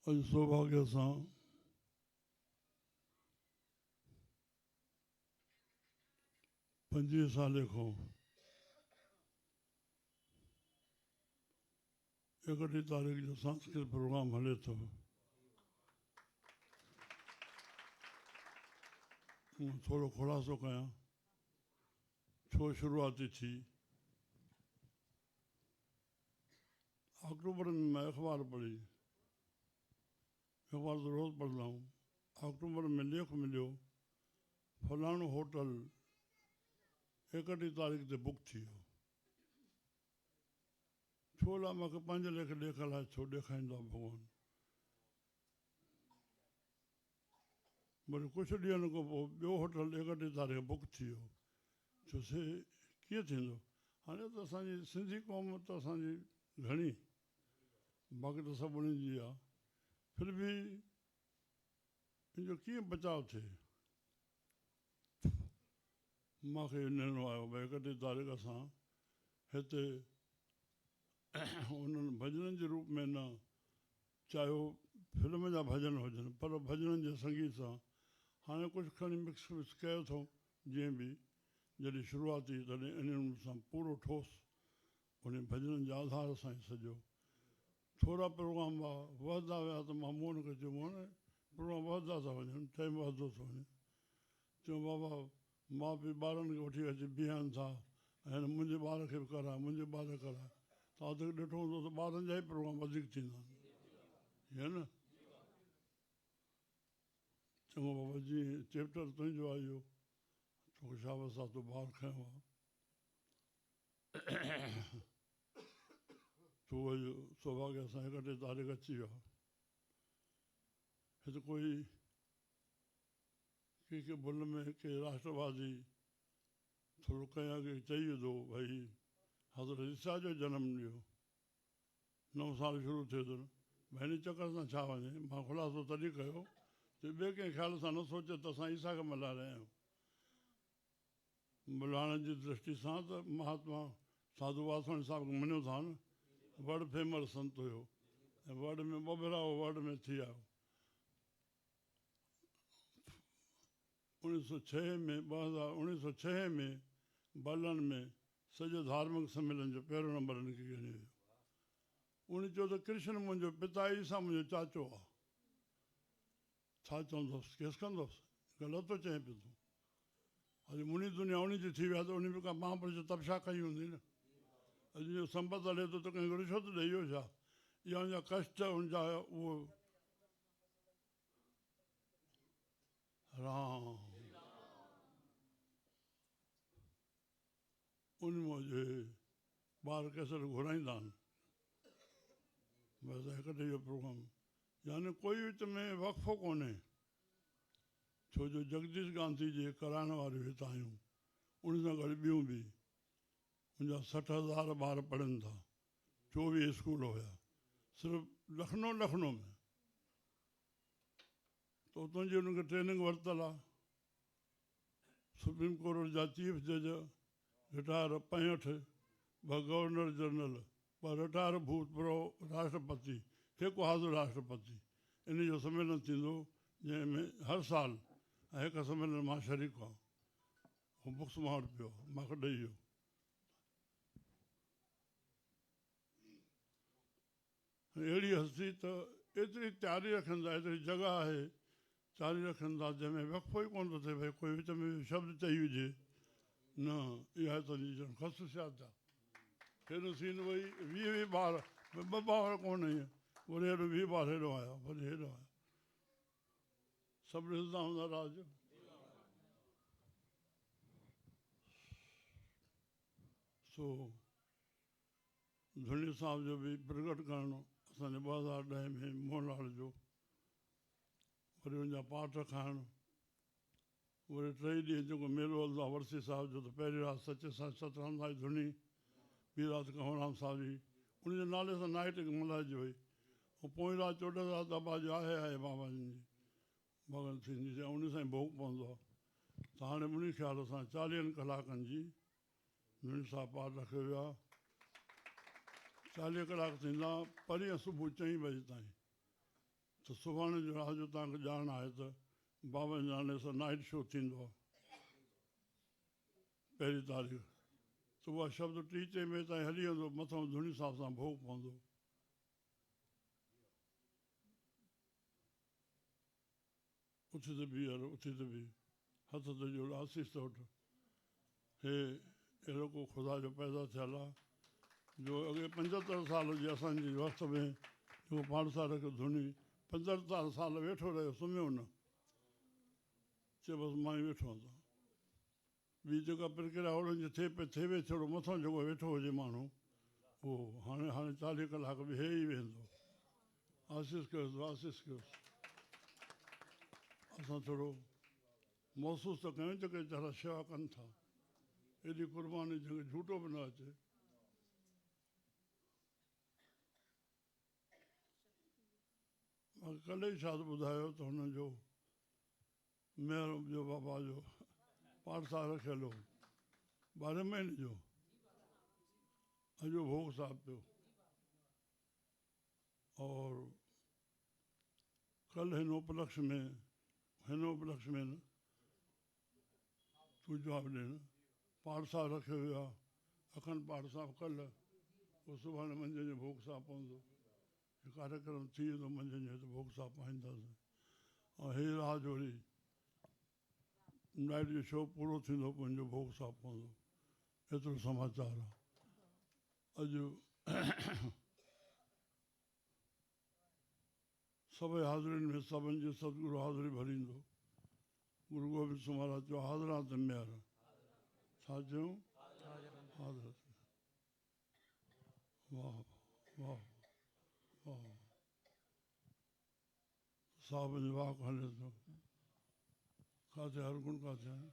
اڄ سوڀاڳيه سان پنجويهه سالي کان ايڪٽيهه تاريخ جو سانسڪرت پروگرام هلي ٿو. ٿورو خلاصو ڪيان ڇو شروعاتي ٿي. آڪٽوبر ۾ مان اخبار پڙهي، اخبار ته روز پڙهندا آهيون، آڪٽوبر ۾ ليک مليو فلاڻو هوٽل ايڪٽيهه تاريخ تي بڪ ٿي ويو. ڇو لاء مونکي پنهنجي ليک ڏيک لاء ڇو ڏيکاريندو آهي ڀڳوان. وري ڪجهه ڏينهن کان پوء ٻيو هوٽل ايڪٽيهه تاريخ بڪ ٿي ويو. چيوسي ڪيئن ٿيندو؟ هاڻي ته اسان جي سنڌي قوم ته اسان جي گهڻي باقي ته سڀ انهن جي آ ڦر به ان جو ڪيئن بچاء ٿئي؟ مان کي اهو نرڻو آيو ڀئي ايڪٽيهه تاريخ اسان هتي انهن ڀڄنن جي روپ ۾ نه چاهي هو فلم جا ڀڄن هجن پر ڀڄنن جي سنگيت سان هاڻي ڪجهه کڻي مڪس وڪس ڪيو اٿئون جيئن به جڏهن شروعات ٿي تڏهن انهن سان پورو ٺوس انهن ڀڄنن جي آڌار سان ئي سڄو ٿورا پروگرام هئا وڌندا ويا ته مان موهن کي چيو موهن پروگرام وڌندا ٿا وڃن ٽائيم وڌندو ٿو وڃي چيو بابا ماء پيء ٻارن کي وٺي اچي بيهن ٿا ۽ هن منهنجي ٻار کي به ڪراء منهنجي ٻار کي ڪراء توهان ته ڏٺو هوندو ته ٻارن جا ئي پروگرام وڌيڪ ٿيندا آهن ائين نه چڱو بابا جي چيپٽر تنهنجو آهي اهو توکي شابس آ تو ٻار کنيو آ تو اڄ سوڀاڳيه سان اڪٺي تاريخ اچي ويو آ هت ڪوئي ڪي ڪي ڀل ۾ ڪي راشٽروادي ٿورو ڪنهن اڳي چئي وڌو ڀئي حضرت عيسيٰ جو جنم ڏينهن نئون سال شروع ٿئي ٿو ڀئي هن چڪر سان ڇا وڃي مان خلاصو تڏهن ڪيو ته ٻئي ڪنهن خيال سان نه سوچي ته اسان عيسيٰ کي ملهائي رهيا آهيون ملهائڻ جي درشٽي سان ته مهاتما ساڌو واسواڻي صاحب کي مڃيو ٿا نه ورلڊ فيمس سنت هيو ۽ ورلڊ ۾ ٻه ڀيرا هو ورلڊ ۾ ٿي آيو 1906 ۾ 2006 ۾ برلن ۾ سڄي ڌارمڪ سميلن جو پهريون نمبر هن کي ڳڻيو ويو. ان چيو ته ڪرشن منهنجو پتا عيسيٰ منهنجو چاچو آ. ڇا چوندوس، ڪيس ڪندوس؟ غلط ٿو چئين پيو تون. اڄ مني دنيا انهي جي ٿي وئي آ ته انهي به ڪا مهاپرش تپشا ڪئي هوندي نه. اڄ جو سنبت هلي ٿو ته ڪنهن کي رشوت ڏئي ويو ڇا؟ اها ان جا ڪشٽ ان جا اهو رام ان منهنجي ٻار ڪيسٽ گهرائيندا آهن بس هڪ ڏينهن جو پروگرام يعني ڪوئي وچ ۾ وقفو ڪونهي ڇو جو جگديش گانڌي جي ڪرائڻ واريون هت آيون ان سان گڏ ٻيون به ان جا 60,000 ٻار پڙهن ٿا 24 اسڪول هيا صرف لکنو لکنو ۾ ته اتان جي انهن کي ٽريننگ ورتل آ. سپريم ڪورٽ جا چيف جج رٽائر 65، ٻه گورنر جنرل، ٻه رٽائر ڀوتپورو راشٽرپتي، هڪ حاضر راشٽرپتي. انهي جو سميلن ٿيندو جنهن ۾ هر سال ۽ هڪ سميلن مان شريڪ هئان. هو بڪس مان وٽ پيو آ، مان کي ڏئي ويو. اهڙي هستي ته ايتري تياري رکن ٿا، ايتري جڳهه آهي، تياري رکن ٿا، جنهن ۾ وقفو ئي ڪونه ٿو ٿئي، ڀئي ڪوئي وچ ۾ شبد چئي وجهي، نه، اها هتان جي ڄڻ خصوصيات آهي. هيڏو سين وئي، 20 20 ٻار، ڀئي ٻه ٻار ڪونه هئي، وري هيڏو 20 ٻار هيڏو آيا، وري هيڏو آيا. سڀ ڏسندا هوندا راز. سو ڌڻي صاحب جو به پرگٽ ڪرڻ اسان جي 2010 ۾ موهن لال جو وري ان جا پاٺ کائڻ وري ٽئي ڏينهن جيڪو ميلو هلندو آهي ورسي صاحب جو ته پهرين رات سچي سائين سترام سائين ڌڻي ٻي رات ڪنور رام صاحب جي ان جي نالي سان نائٽ ملهائجي وئي ۽ پوئين رات چوڏهن رات بابا جو آهي آهي بابا جن جي ڀڳت ٿيندي ته ان سان ئي ڀوڳ پوندو آهي ته هاڻي انهي خيال سان چاليهن ڪلاڪن جي ڌڻي صاحب پاٺ رکيو ويو آهي. 40 ڪلاڪ ٿيندا پرينء صبح چئين بجي تائين. ته سڀاڻي جو رات جو توهان کي ڄاڻ آهي ته بابا جي نالي سان نائيٽ شو ٿيندو آهي پهرين تاريخ ته اها شبد ٽي چئين بجي تائين هلي ويندو مٿان ڌڻي صاحب سان ڀوڳ پوندو. اٿي ته بيهه هل اٿي ته بيهه هٿ ته جوڙ آسيس ته وٺ. هي اهڙو ڪو خدا جو پيدا ٿيل آ جو اڳي 75 سال جي اسان جي وقت ۾ جيڪو پاڻ سان رکيو ڌڻي 75 سال ويٺو رهيو سمهيو نه چي بس مان ئي ويٺو آهيان. ٻي جيڪا پرڪريا هوڙن جي ٿئي پئي ٿئي ويهي ٿورو مٿان جيڪو ويٺو هجي ماڻهو اهو هاڻي هاڻي 40 ڪلاڪ به هي ئي ويهندو. آسيس ڪيوس آسيس ڪيوس. اسان ٿورو محسوس ته ڪيون جيڪي ويچارا شيوا ڪن ٿا ايڏي قرباني جنهن کي جهوٽو به نه اچي. مان ڪلهه ئي شايد ٻڌايو ته هن جو مير جو بابا جو پارسا رکيل هو 12 مهيني جو اڄ ڀوڳ صاحب پيو اور ڪل هن اپلڪش ۾ هن اپلڪش ۾ نه تون جواب ڏي نه پارسا رکيو ويو آهي اکن پارسا ڪل اهو سڀاڻي منجهند جو ڀوڳ صاحب پوندو هي ڪاريڪرم ٿي ويندو منجهند جو هت ڀوڳ صاحب پائينداسين ۽ هي رات جو وري نائيٽ جو شو پورو ٿيندو پوء هن جو ڀوڳ صاحب پوندو ايترو سماچار آهي اڄ سڀئي حاضرين ۾ سڀن جي ستگرو حاضري ڀريندو. گرو گوبند سنگهه مهاراج چيو حاضران ته ميهر. ڇا چيائون؟ حاضران ته ميهر. واهه واهه واهه صاحب جي واڪ هلي ٿو. ڪاٿي هر گڻ ڪاٿي آهي؟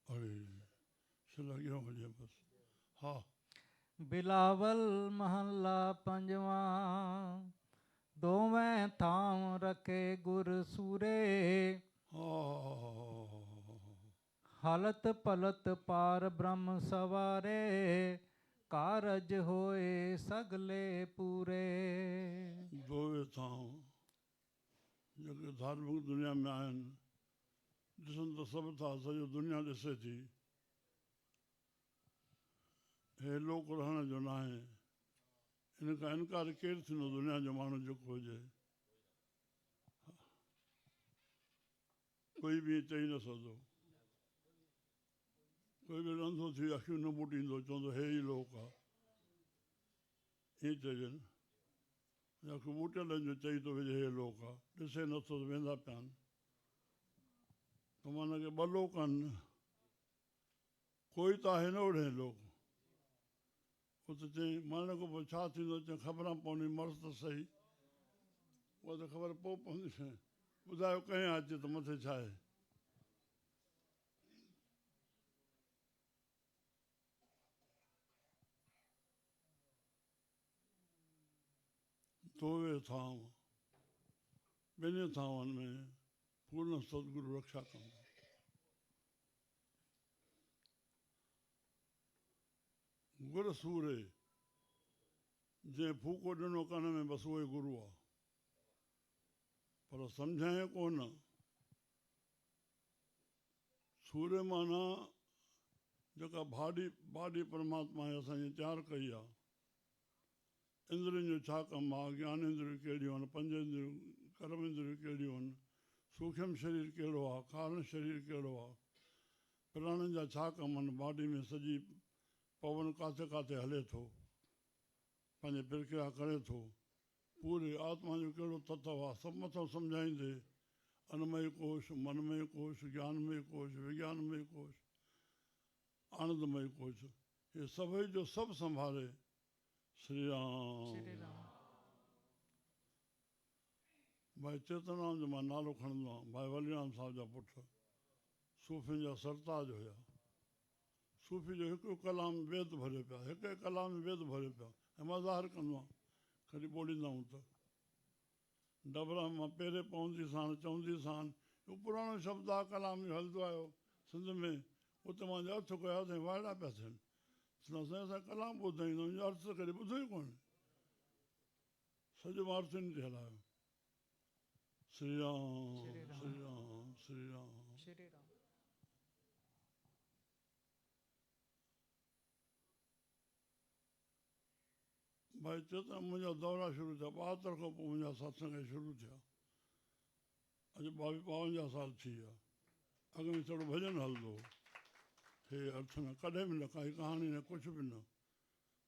اڙي شل اڳيان هجي بس. ها. بلاول محلا پنجوان، دووين ٿانو رکي گر سوري. هلت پلت پار برهم سواري، ڪارج هوئي سگلي پوري. دووين ٿانو جيڪي ڌارمڪ دنيا ۾ آهن، ڏسن ته سڀ ٿا، سڄو دنيا ڏسي ٿي. هي لوڪ رهڻ جو ناهي. ان کان انڪار ڪير ٿيندو دنيا جو ماڻهو جيڪو هجي. ڪوئي به ائين چئي نه سگهندو. ڪوئي به انڌو ٿي اکيون نه ٻوٽيندو چوندو هي ئي لوڪ آ. ائين چئجي نه. اکيون ٻوٽيل آهن جو چئي ٿو وجهي هي لوڪ آ. ڏسي نٿو ته ويندا پيا آهن. ته معنيٰ ڪي ٻه لوڪ آهن نه. ڪوئي ته آهي نه اوڙهين لوڪ. اتي چيائين، مرڻ کان پوء ڇا ٿيندو؟ چيائين، خبر نه پوندي، مرس ته سهي. اها ته خبر پوء پوندي. ٻڌايو ڪنهن اچي ته مٿي ڇا آهي؟ دوئي ٿانو، ٻنهي ٿانون ۾ پورن ستگرو رکشا ڪندو. گر سوري، جنهن ڦوڪو ڏنو ڪن ۾ بس اهوئي گرو آ. پر سمجهيائين ڪونه. سوري معنيٰ جيڪا ڀاڏي، باڊي پرماتما اسان جي تيار ڪئي آ. اندرين جو ڇا ڪم آ، گيان اندريون ڪهڙيون آهن، پنج اندريون، ڪرم اندريون ڪهڙيون آهن، سوکيم شرير ڪهڙو آ، ڪارڻ شرير ڪهڙو آ، پراڻن جا ڇا ڪم آهن، باڊي ۾ سڄي پون ڪاٿي ڪاٿي هلي ٿو، پنهنجي پرڪريا ڪري ٿو، پوري آتما جو ڪهڙو تتو آ، سڀ مٿان سمجهائيندي، انمئي ڪوش، منمئي ڪوش، گيانمئي ڪوش، وگيانمئي ڪوش، آنندمئي ڪوش، هي سڀئي جو سڀ سنڀالي شري رام. ڀائي چيتن رام جو مان نالو کڻندو آهيان. ڀائي ولي رام صاحب جا پٽ صوفين جا سرتاج هيا. صوفي جو هڪ هڪ ڪلام ويد ڀريو پيا. هڪ هڪ ڪلام ۾ ويد ڀريو پيا ۽ مان ظاهر ڪندو آهيان. کڻي ٻوليندا آهيون ته ڊبرا مان پيري پوندي ساڻ چوندي ساڻ اهو پراڻو شبد آهي ڪلام اهو هلندو آيو سنڌ ۾ اتي مان جو ارٿ ڪيو سائين وائڙا پيا ٿين. چوندا سائين اسان ڪلام ٻڌائيندا آهيون ارٿ ته ڪڏهن ٻڌو ئي ڪونهي. سڄو مان ارٿ ئي نه ٿي هلايو. شري رام شري رام. شري رام شري رام. شري رام. ڀائي چيتن منهنجا دورا شروع ٿيا، 72 کان پوءِ منهنجا ستسنگ شروع ٿيا. اڄ 22 52 سال ٿي ويا. اڳ ۾ ٿورو ڀڄن هلندو هو، هي ارٿ نه ڪڏهن به نه، ڪائي ڪهاڻي نه، ڪجهه به نه،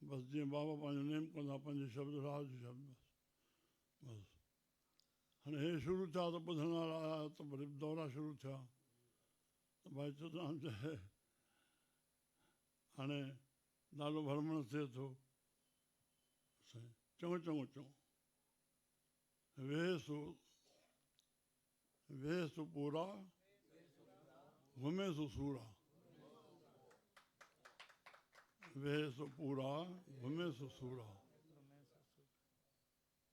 بس جيئن بابا پنهنجو نيم ڪندا، پنهنجي شبد راهه جو شبد، بس بس. هاڻي هي شروع ٿيا ته ٻڌڻ وارا آيا ته وري دورا شروع ٿيا. ته ڀائي چترام چئي هاڻي ڏاڍو ڀرمڻ ٿئي ٿو. سائين چڱو چڱو چڱو. ويهه سو ويهه سو پورا، گهمي سو سورا. ويهه سو پورا، گهمي سو سورا.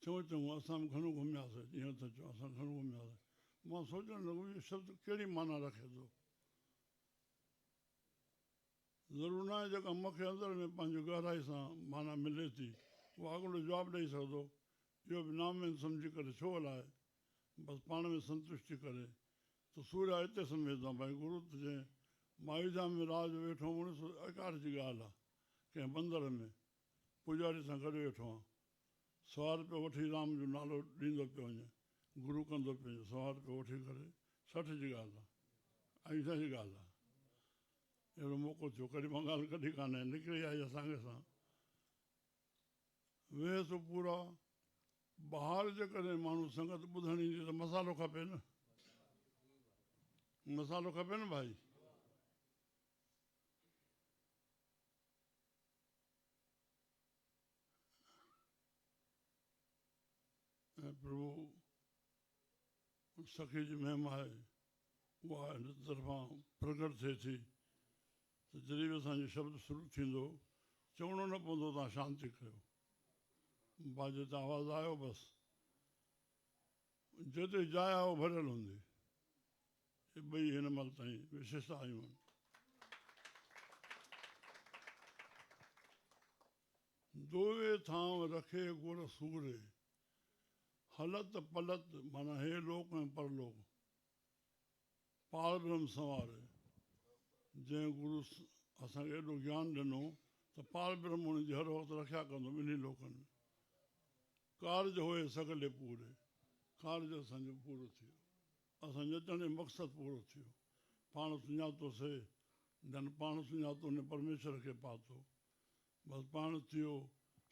چڱو چڱو، اسان به گهڻو گهمياسين. جيئن ته چئو اسان گهڻو گهمياسين. مان سوچڻ لڳو اهو شبد ڪهڙي معنيٰ رکي ٿو. ضرور ناهي جيڪا مون کي اندر ۾ پنهنجي گهرائي سان معنيٰ ملي ٿي اها اڳلو جواب ڏئي سگهندو. اهو به نامين سمجهي ڪري ڇو هلائي، بس پاڻ ۾ سنتشٽي ڪري ته سوريا اتي سمجهي ٿا. ڀائي گرو ته جنهن مايوڌيا ۾ راء جو ويٺو هوم سو اڪار جي ڳالهه آهي. ڪنهن بندر ۾ پوڄاري سان گڏ ويٺو آهيان، سوا رپيو وٺي رام جو نالو ڏيندو پيو وڃي، گرو ڪندو پيو وڃي، سوا رپيو وٺي ڪري، 60 جي ڳالهه آهي، ايوڌيا جي ڳالهه آهي. اهڙو موقعو ٿيو، ڪڏهن مان ڳالهه ڪڍي ڪانه، نڪري آئي اسان کي سان. ويهه سو پورا ٻاهر جيڪڏهن ماڻهو سنگت ٻڌڻ ايندي ته مصالحو کپي نه، مصالحو کپي نه ڀائي. ۽ پرڀو سخي جي مهما آهي، اها هن طرفان پرگهٽ ٿئي ٿي ته جڏهن به اسان جو شبد شروع ٿيندو چوڻو نه پوندو توهان شانتي ڪيو. باجي تي آواز آيو، بس جيتري جاء آهي اها ڀريل هوندي. اهي ٻئي هن مهل تائين وشيشتا آيون آهن. دوئي ٿانء رکي گر سوري، هلت پلت معنيٰ هي لوڪ ۽ پرلوڪ، پار برهم سنواري. جنهن گرو اسان کي ايڏو گيان ڏنو ته پار برهم ان جي هر وقت رکيا ڪندو ٻنهي لوڪن ۾. ڪارج هوئي سگهلي پوري، ڪارج اسان جو پورو ٿيو، اسان جو اچڻ جو مقصد پورو ٿيو. پاڻ سڃاتو سي، جن پاڻ سڃاتو ان پرميشور کي پاتو. بس پاڻ ٿيو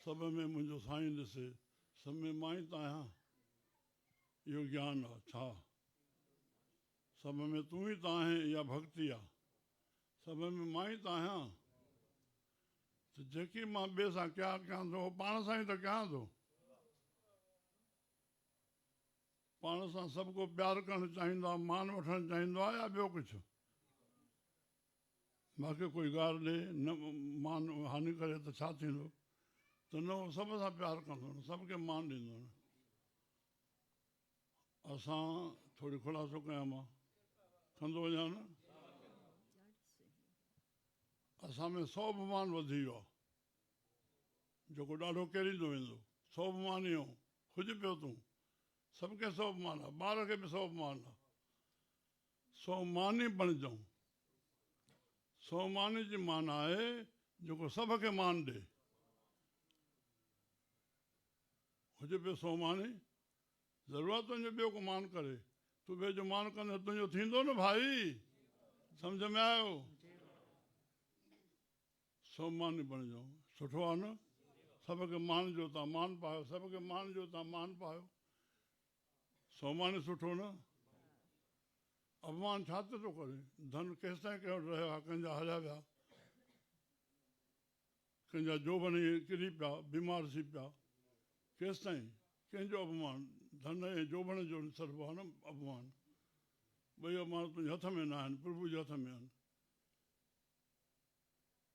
سڀ ۾ منهنجو سائين ڏسي، سڀ ۾ مان ئي ته آهيان. اهو گيان آ ڇا؟ سڀ ۾ تون ئي ته آهين، اها ڀڳتي آ. سڀ ۾ مان ئي ته آهيان ته جيڪي مان ٻئي سان ڪيا ڪيان ٿو اهو پاڻ سان ئي ته ڪيان ٿو. پاڻ سان سڀ ڪو پيار ڪرڻ چاهيندو آ، مان وٺڻ چاهيندو آ يا ٻيو ڪجهه؟ مان کي ڪوئي گار ڏي نه مان هاني ڪري ته ڇا ٿيندو؟ ته نه هو سڀ سان پيار ڪندو نه سڀ کي مان ڏيندو نه. اسان ٿوري خلاصو ڪيان مان ڪندو وڃان نه. اسان ۾ سو به مان وڌي ويو آ، جيڪو ڏاڍو ڪيريندو ويندو. سو به مان اهو هج پيو تون، سڀ کي سو به مان آ، ٻار کي به سو به مان آ. سو ماني بڻجون. سو ماني جي معنيٰ آهي جيڪو سڀ کي مان ڏي. هجي پيو سو ماني، ضرور آهي تنهنجو ٻيو ڪو مان ڪري. تون ٻئي جو مان ڪندين تنهنجو ٿيندو نه ڀائي. سمجهه ۾ آيو؟ سو ماني بڻجون. سٺو آهي نه؟ سڀ کي مان جو تان مان پايو، سڀ کي مان جو تان مان پايو. سوماني سٺو نه؟ اپمان ڇا تي ٿو ڪرين؟ ڌن ڪيستائين ڪنهن وٽ رهيو آهي؟ ڪنهن جا هليا ويا، ڪنهن جا جوڀن ائين ڪري پيا، بيمار ٿي پيا، ڪيستائين ڪنهن جو اپمان؟ ڌن ۽ جوڀن جو سڏبو آهي نه اپمان. ٻئي اپمان تنهنجي هٿ ۾ نه آهن، پرڀو جي هٿ ۾ آهن.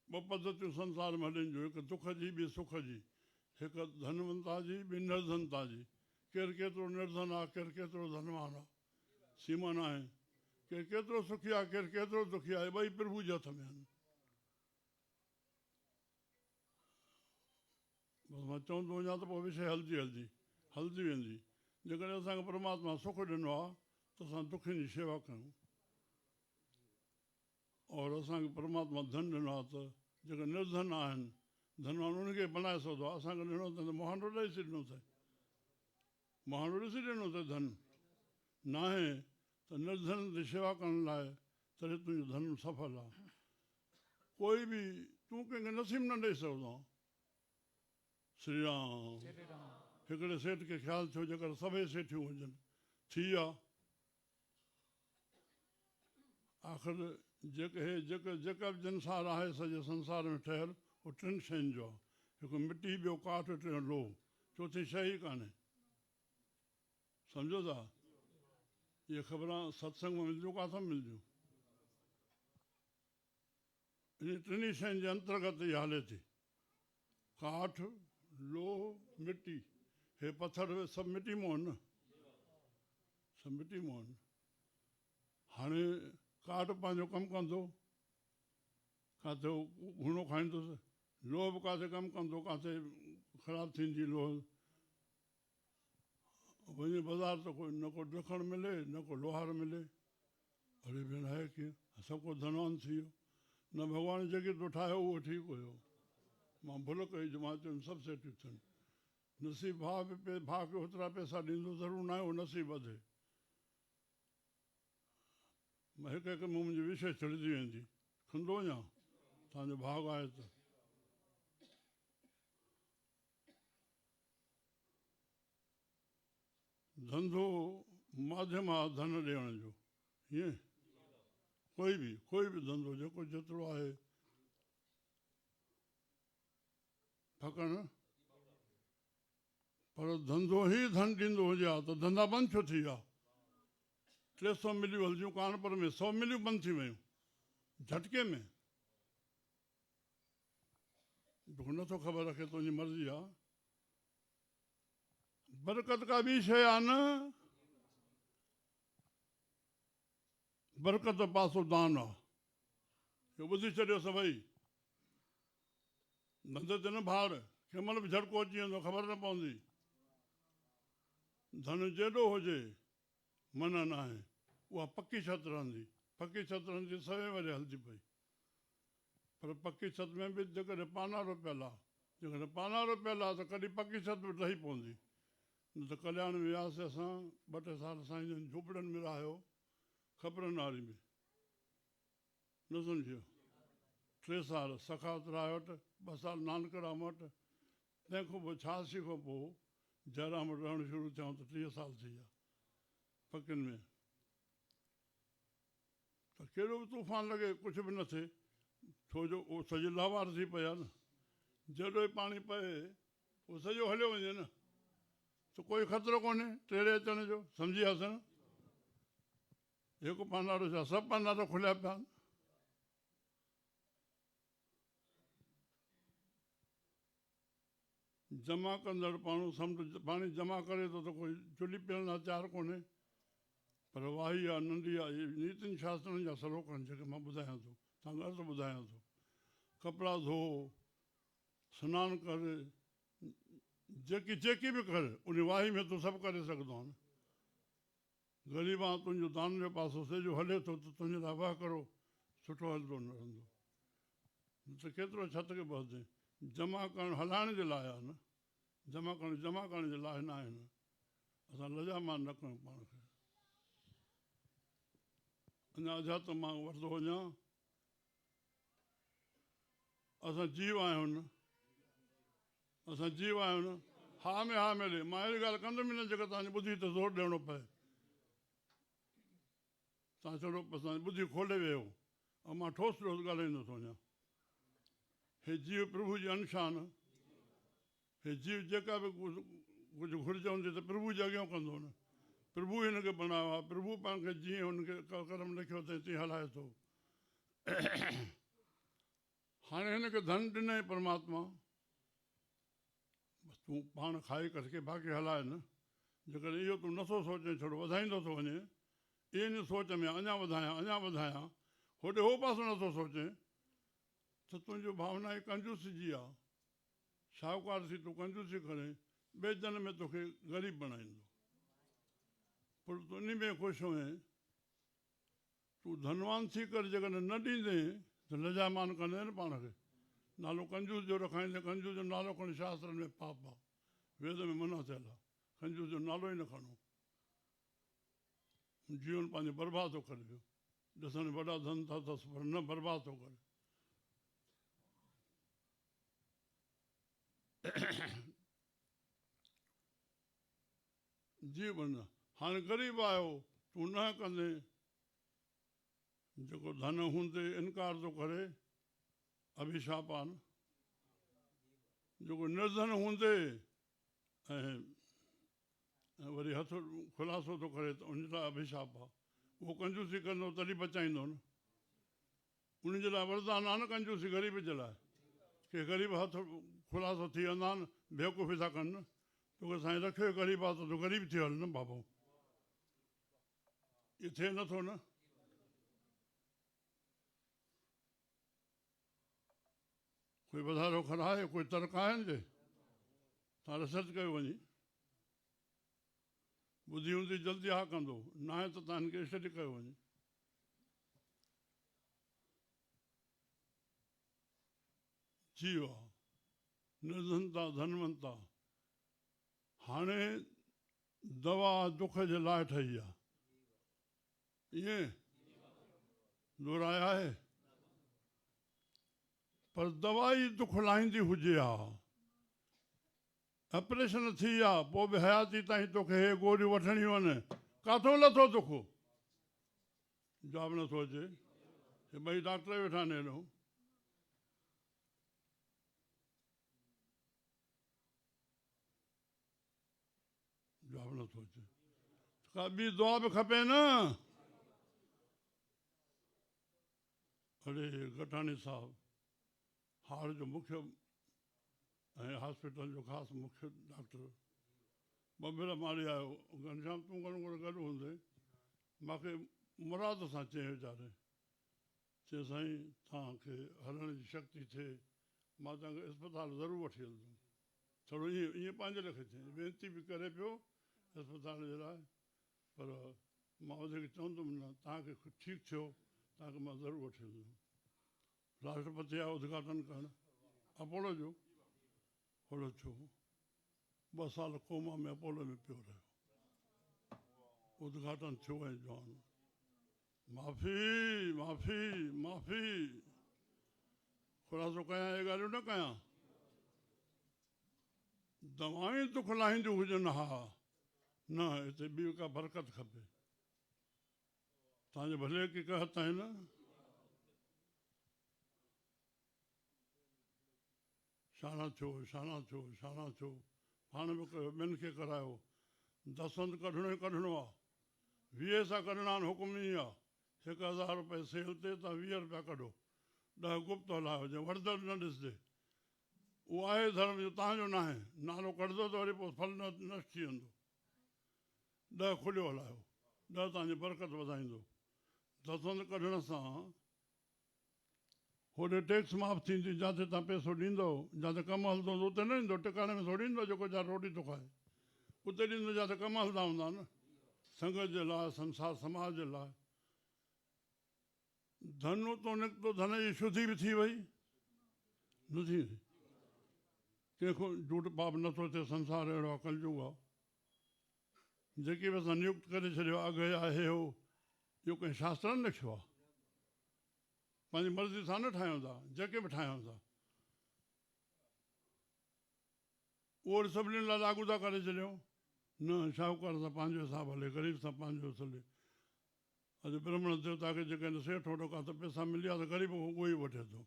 ٻه پڌتيون سنسار ۾ هلين جون، هڪ دک جي، ٻي سک جي. هڪ ڌنونتا جي، ٻي نرڌنتا جي. ڪير ڪيترو نرڌن آ، ڪير ڪيترو ڌنوان آ، سيما ناهي. ڪير ڪيترو سکي آ، ڪير ڪيترو دکي آ، اهي ٻئي پرڀو جي هٿ ۾ آهن. بس مان چوندو وڃان ته پوء وشيه هلندي هلندي هلندي ويندي. جيڪڏهن اسان کي پرماتما سک ڏنو آهي ته اسان دکين جي شيوا ڪيون. اور اسان کي پرماتما ڌن ڏنو آهي ته جيڪي نرڌن آهن، ڌنوان انهن کي بنائي سگهندو آهي. اسان کي ڏنو اٿائين ته مهانڊو ڏئي ڏنو اٿائين. مهانڊو ڏسي ڏنو اٿائين ڌن ناهي ته نرڌن جي شيوا ڪرڻ لاء تڏهن تنهنجو ڌن سڦل آهي. ڪوئي به تون ڪنهن کي نصيب نه ڏئي سگهندو آهين. شري رام. هڪڙي سيٺ کي خيال ٿيو جيڪر سڀئي سيٺيون هجن ٿي ها. آخر جيڪ هي جيڪ جيڪا به جنسار آهي سڄي سنسار ۾ ٺهيل اهو ٽن شين جو آهي. هڪ مٽي ٻيو ڪاٺ ٽيون لوهه. چوٿين شيء ئي ڪانهي. سمجهو ٿا؟ اهي خبران ستسنگ مان ملنديون ڪاٿان ملنديون؟ انهن ٽنهي شين جي انترگت اها هلي ٿي. ڪاٺ، لوهه، مٽي. هي پٿر سڀ مٽي مان آهن نه؟ سڀ مٽي مان آهن. هاڻي ڪاٺ پنهنجو ڪم ڪندو، ڪاٿي گهڻو کائيندس، لوهه به ڪاٿي ڪم ڪندو، ڪاٿي خراب ٿيندي لوهه. وڃي بازار ته ڪو نه ڪو ڊکڻ ملي نه ڪو لوهار ملي. اڙي ڀيڻ آهي ڪيئن؟ سڀ ڪو ڌنوان ٿي ويو. نه ڀڳوان جيڪي تو ٺاهيو اهو ٺيڪ هيو. مان ڀل ڪئي جو مان چيم سڀ سيٽيون ٿين. نصيب ڀاء به ڀاء کي اوترا پئسا ڏيندو ضرور ناهي اهو نصيب وڌي. مان هڪ هڪ ۾ منهنجي وشي ڇڙجي ويندي. کندو وڃان توهان جو ڀاڳ آهي ته. ڌنڌو ماڌيم آ ڌن ڏيڻ جو ائين ڪوئي به ڪوئي به ڌنڌو جيڪو جيترو آهي ڦڪڻ پر ڌنڌو ئي ڌن ڏيندو هجي ها ته ڌنڌا بند ڇو ٿي ويا 300 مليون هلديون ڪانپور ۾ 100 مليون بند ٿي ويون جهٽڪي ۾ توکي نٿو خبر رکي تنهنجي مرضي آ. برڪت ڪا ٻي شيء آ نه. برڪت پاسو دان آ. اهو ٻڌي ڇڏيو سڀئي. ڌنڌي تي نه ڀاڙ. ڪنهن مهل به جهٽڪو اچي ويندو خبر نه پوندي. ڌن جيڏو هجي منع ناهي. اها پڪي ڇت رهندي. پڪي ڇت رهندي سوين ورهيه هلندي پئي. پر پڪي ڇت ۾ به جيڪڏهن پانارو پيل آ، جيڪڏهن پانارو پيل آ ته ڪڏهن پڪي ڇت به ڊهي پوندي. نه ته ڪلياڻ ۾ وياسي اسان، ٻه ٽي سال سائين جن جهوپڙين ۾ رهايو، کپرن واري ۾. نه سمجهيو؟ ٽي سال سخاوت راء وٽ، ٻه سال نانڪرام وٽ، تنهن کان پوء 86 کان پوء جئرام وٽ رهڻ شروع ٿيائون ته 30 سال ٿي ويا پڪين ۾. ته ڪهڙو به طوفان لڳي ڪجهه به نه ٿئي، ڇو جو اهو سڄي لهوار ٿي پئي آهي نه، جيڏو ئي پاڻي پئي اهو سڄو هليو وڃي نه، ته ڪوئي خطرو ڪونهي ٽيڙي اچڻ جو، سمجهي وياسين نه؟ هڪ پانارو ڇا سڀ پانارا کليا پيا آهن. جمع ڪندڙ پاڻو سمنڊ پاڻي جمع ڪري ٿو ته ڪوئي چلي پيئڻ لاء تيار ڪونهي پر واهي آ ننڍي آ اهي نيتين شاسترن جا سلوڪ آهن جيڪي مان ٻڌايان ٿو توهان کي عرض ٻڌايان ٿو ڪپڙا ڌو سنان ڪر جيڪي جيڪي به ڪر ان واهي ۾ تون سڀ ڪري سگهندو آهين غريب آن تنهنجو دان جو پاسو سڄو هلي ٿو ته تنهنجي لاء وهڪرو سٺو هلندو نه رهندو. نه ته ڪيترو ڇت کي ٻهندين. جمع ڪرڻ هلائڻ جي لاء آهي نه. جمع ڪرڻ جمع ڪرڻ جي لاء نه آهي نه. اسان لڄا مان نه ڪيون پاڻ کي. اڃا اجها ته مان وٺندو وڃان. اسان جيو آهيون نه. اسان جيو آهيون نه. ها ۾ ها ملي. مان اهڙي ڳالهه ڪندم ئي نه جيڪا توهان جي ٻڌي تي زور ڏيڻو پئي. توهان ڇڙو اسان جي ٻڌي کولي ويهو ۽ مان ٺوس ٺوس ڳالهائيندو ٿو وڃان. هي جيو پرڀو جي انش آهي نه. هي جيو جيڪا به ڪجهه گهرج هوندي ته پرڀو جي اڳيان ڪندو نه. پرڀو هن کي بڻايو آهي. پرڀو پاڻ کي جيئن هن کي ڪرم لکيو اٿئي تيئن هلائي ٿو. هاڻي هن کي ڌن ڏنئي پرماتما، بس تون پاڻ کائي ڪٽڪي باقي هلاء نه. جيڪڏهن اهو تون نٿو سوچين ڇڙو وڌائيندو ٿو وڃين، ان سوچ ۾ اڃا وڌايان اڃا وڌايان، هوڏي هو پاسو نٿو سوچين ته تنهنجو ڀاونا ئي ڪنجوسي جي آ. شاهوڪار ٿي تون ڪنجوسي ڪرين، ٻئي جنم ۾ توکي غريب بڻائيندو. پر تون انهي ۾ خوش هئين. تون ڌنوان ٿي ڪري جيڪڏهن نه ڏيندين ته لڄامان ڪندين نه پاڻ کي. نالو ڪنجوس جو رکائيندين، ڪنجوس جو نالو کڻڻ شاسترن ۾ پاپ آ، ويد ۾ منع ٿيل آ، ڪنجوس جو نالو ئي نه کڻو. جيون پنهنجو برباد ٿو ڪري پيو. ڏسڻ ۾ وڏا ڌن ته اٿس پر نه برباد ٿو ڪري. جي وڃ، هاڻي غريب آهيو، تون نه ڪندين. جيڪو ڌن هوندي انڪار ٿو ڪري، اڀيشاپ آ نه. جيڪو نرڌن هوندي ۽ وري هٿ خلاصو ٿو ڪري ته ان جي لاء اڀيشاپ آ. اهو ڪنجوسي ڪندو تڏهن بچائيندو نه. ان جي لاء وردان آ نه ڪنجوسي غريب جي لاء. ڪي غريب هٿ خلاصو ٿي ويندا آهن، بيوقوفي ٿا ڪن نه. توکي سائين رکيو ئي غريب آ ته تون غريب ٿي هل نه بابو. ائين ٿئي نه ٿو نه. ڪوئي وڌارو کر آهي، ڪوئي ترڪ آهي ان تي؟ توهان ريسرچ ڪيو وڃي. ٻڌي هوندي جلدي ها ڪندو، ناهي ته توهان هن کي اسٽڊي ڪيو وڃي. جيو آ، نرڌنتا ڌنونتا، هاڻي دوا دک جي لاء ٺهي آ. ائين دهرايا آهي؟ پر دوا ئي دک لاهيندي هجي ها. آپريشن ٿي آ، پوء به حياتي تائين توکي هي گوريون وٺڻيون آهن. ڪاٿو لٿو دک؟ جواب نٿو اچي. هي ٻئي ڊاڪٽر ويٺا آهن هيڏو. جواب نٿو اچي. ڪا ٻي دعا به کپي نه. اڙي گٽاڻي صاحب هاڙ جو مکيه ۽ هاسپيٽل جو خاص مکيه ڊاڪٽر ٻه ڀيرا ماري آيو. گهنشام تون گهڻو گهڻو گڏ هوندين. مانکي مراد سان چيائين ويچاري. چيائين سائين توهان کي هلڻ جي شڪتي ٿئي مان توهان کي اسپتال ضرور وٺي هلندم. ٿورو ائين ائين پنهنجي ليکي چيائين. وينتي به ڪري پيو اسپتال جي لاء پر مان وڌيڪ چوندم نه توهان کي ٺيڪ ٿيو توهان کي مان ضرور وٺي هلندم. راشٽرپتي آيو ادگهاٽن ڪرڻ اپولو جو هوڙو ٿيو. ٻه سال ڪوما ۾ اپولو ۾ پيو رهيو. ادگهاٽن ٿيو ۽ جوان معافي معافي معافي خلاصو ڪيان اهي ڳالهيون نه ڪيان. دوائين دک لاهينديون هجن ها نه هتي ٻي ڪا برڪت کپي. توهان جي ڀلي ڪي ڪهت آهن. شاڻا ٿيو، شاڻا ٿيو، شاڻا ٿيو. پاڻ به ڪيو، ٻين کي ڪرايو. دسوند ڪڍڻو ئي ڪڍڻو آ. 20 حصا ڪڍڻا آهن، حڪم ائين آ. 1000 روپيه سيل تي توهان 20 روپيا ڪڍو. 10 گپت هلايو، جنهن وڙهندڙ نه ڏسجي. اهو آهي ڌرم جو، توهان جو ناهي. نالو ڪڍندو ته وري پوء ڦل نشٽ ٿي ويندو. 10 کليو هلايو، 10 توهان جي برڪت وڌائيندو. دسوند ڪڍڻ سان هوڏي ٽيڪس معاف ٿيندي، جاتي توهان پئسو ڏيندؤ، جاتي ڪم هلندو هوندو اتي نه ڏيندو، ٽڪاڻي ۾ ٿوري ڏيندو جيڪو ويچارو روٽي ٿو کائي، اتي ڏيندو جاتي ڪم هلندا هوندا نه. سنگت جي لاء، سنسار سماج جي لاء ڌن اتو نڪتو، ڌن جي شڌي به ٿي وئي، نه ٿيندي؟ ڪنهن کان جهوٽ پاپ نٿو ٿئي، سنسار اهڙو آ، ڪلجڳ آ. جيڪي به اسان نيوڪت ڪري ڇڏيو آهي، اگهه يا هي هو، اهو ڪنهن شاسترن لکيو آهي. پنهنجي مرضي سان نه ٺاهيون ٿا، جيڪي به ٺاهيون ٿا. اهو وري سڀني لاء لاڳو ٿا ڪري ڇڏيون. نه، شاهوڪار سان پنهنجو حساب هلي، غريب سان پنهنجو هلي. اڄ برهمڻ ديوتا کي جيڪڏهن سيٺ وٽ ڪا ته پئسا ملي ويا ته غريب کان اهو ئي وٺي ٿو.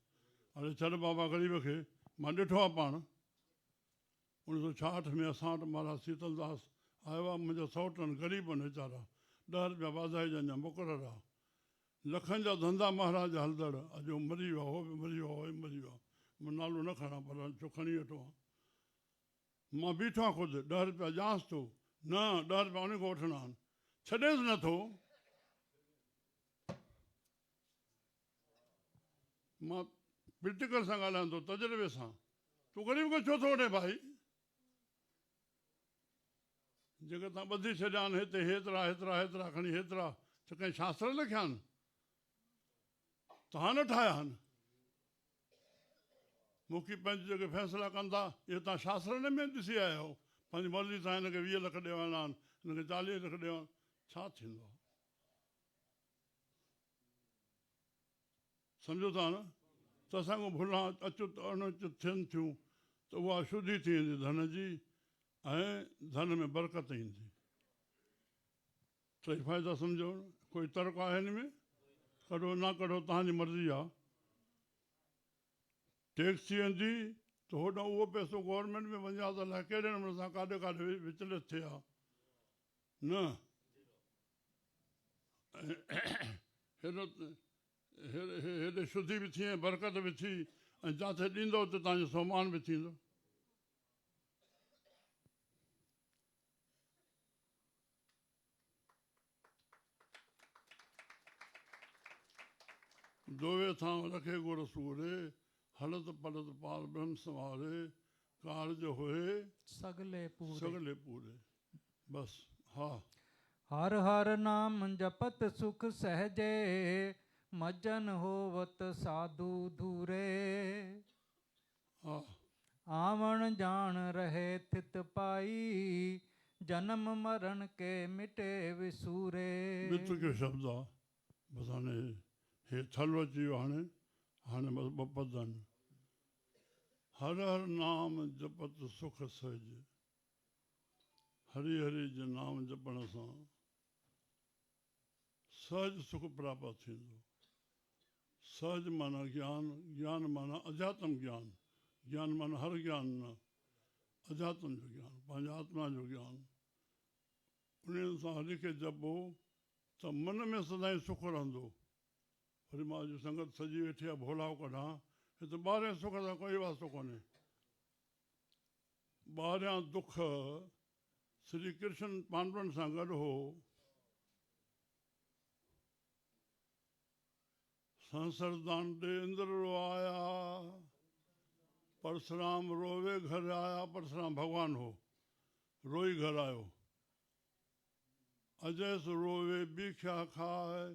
اڙي ڇڏ بابا غريب کي، مان ڏٺو آهي پاڻ. 1966 ۾ اسان وٽ مهاراج سيتل داس آيو آ، منهنجا سئوٽ آهن، غريب آهن ويچارا، 10 رپيا واڌائي جا اڃا مقرر آ. لکن جا ڌنڌا مهاراج جا هلندڙ، اڄ هو مري ويو آ، هو به مري ويو آ، هو به مري ويو آ، مان نالو نه کڻان پر ڇو کڻي ويٺو آهيان. مان بيٺو آهيان خود، 10 رپيا ڏيانس ٿو، نه 10 رپيا ان کان وٺڻا آهن، ڇڏينس نه ٿو. مان پريڪٽيڪل سان ڳالهايان ٿو، تجربي سان. تون غريب کان ڇو ٿو وٺين ڀائي؟ جيڪي توهان ٻڌي ڇڏيا آهن هتي هيترا هيترا هيترا کڻي هيترا ته ڪنهن شاستر لکيا آهن؟ توهان نه ٺاهيا آهن. مکي پنهنجي جيڪي فيصلا ڪن ٿا اهي توهان شاسترن ۾ ڏسي آيا آهيو. پنهنجي مرضي سان هن کي 20 لک ڏيڻا آهن، هن کي 40 لک ڏيڻا آهن، ڇا ٿيندو آهي؟ سمجهو ٿا نه ته اسان کان ڀلان اچت اڻ اچت ٿين ٿيون ته اها شڌي ٿي ويندي ڌن جي ۽ ڌن ۾ برڪت ايندي. ٽئي فائدا سمجهو نه، ڪوئي ترڪ آهي هن ۾؟ ڪڍو نه ڪڍو توهان جي مرضي آ. ٽيڪس ٿي ويندي ته هوڏانهن اهو پئسو گورنمينٽ ۾ وڃي ها ته الائي ڪهڙي نموني سان ڪاڏي ڪاڏي وچلت ٿئي ها نه. هيڏي شڌي به ٿي ۽ برڪت به ٿي ۽ جاٿي ڏيندو اتي توهان جو سومان به ٿيندو. دوئي ٿانء رکي گر سوري، هلت پلت پار برهم سنواري، ڪارج هوئي سگلي پوري. سگلي پوري. بس ها. هر هر نام جپت سک سهجي، مجن هووت ساڌو ڌوري. ها. آوڻ ڄاڻ رهي ٿت پائي، جنم مرڻ ڪي مٽي وسوري. ٻه تڪيو شبد آ بس هاڻي هي ٿلهو اچي ويو هاڻي هاڻي بس ٻه پد آهن. هر هر نام جپت سک سهج. هري هري جي نام جپڻ سان سهج سک پراپت ٿيندو. سهج معنيٰ گيان، گيان معنيٰ اڌياتم گيان، گيان معنيٰ هر گيان نه، اڌياتم جو گيان، پنهنجي آتما جو گيان. انهيء سان هري کي جپبو ته من ۾ سدائين سک رهندو. وري مان اڄ سنگت سڄي ويٺي آهي ڀولاء ڪڍان، هت ٻاهرين سک سان ڪوئي واسطو ڪونهي. ٻاهريان دک سري ڪرشن پانڊون سان گڏ هو. سهسردان ڏي اندر روآيا، پرسرام رووي گهر آيا، پرسرام ڀڳوان هو، روئي گهر آيو. اجيس رووي بيکيا کاء،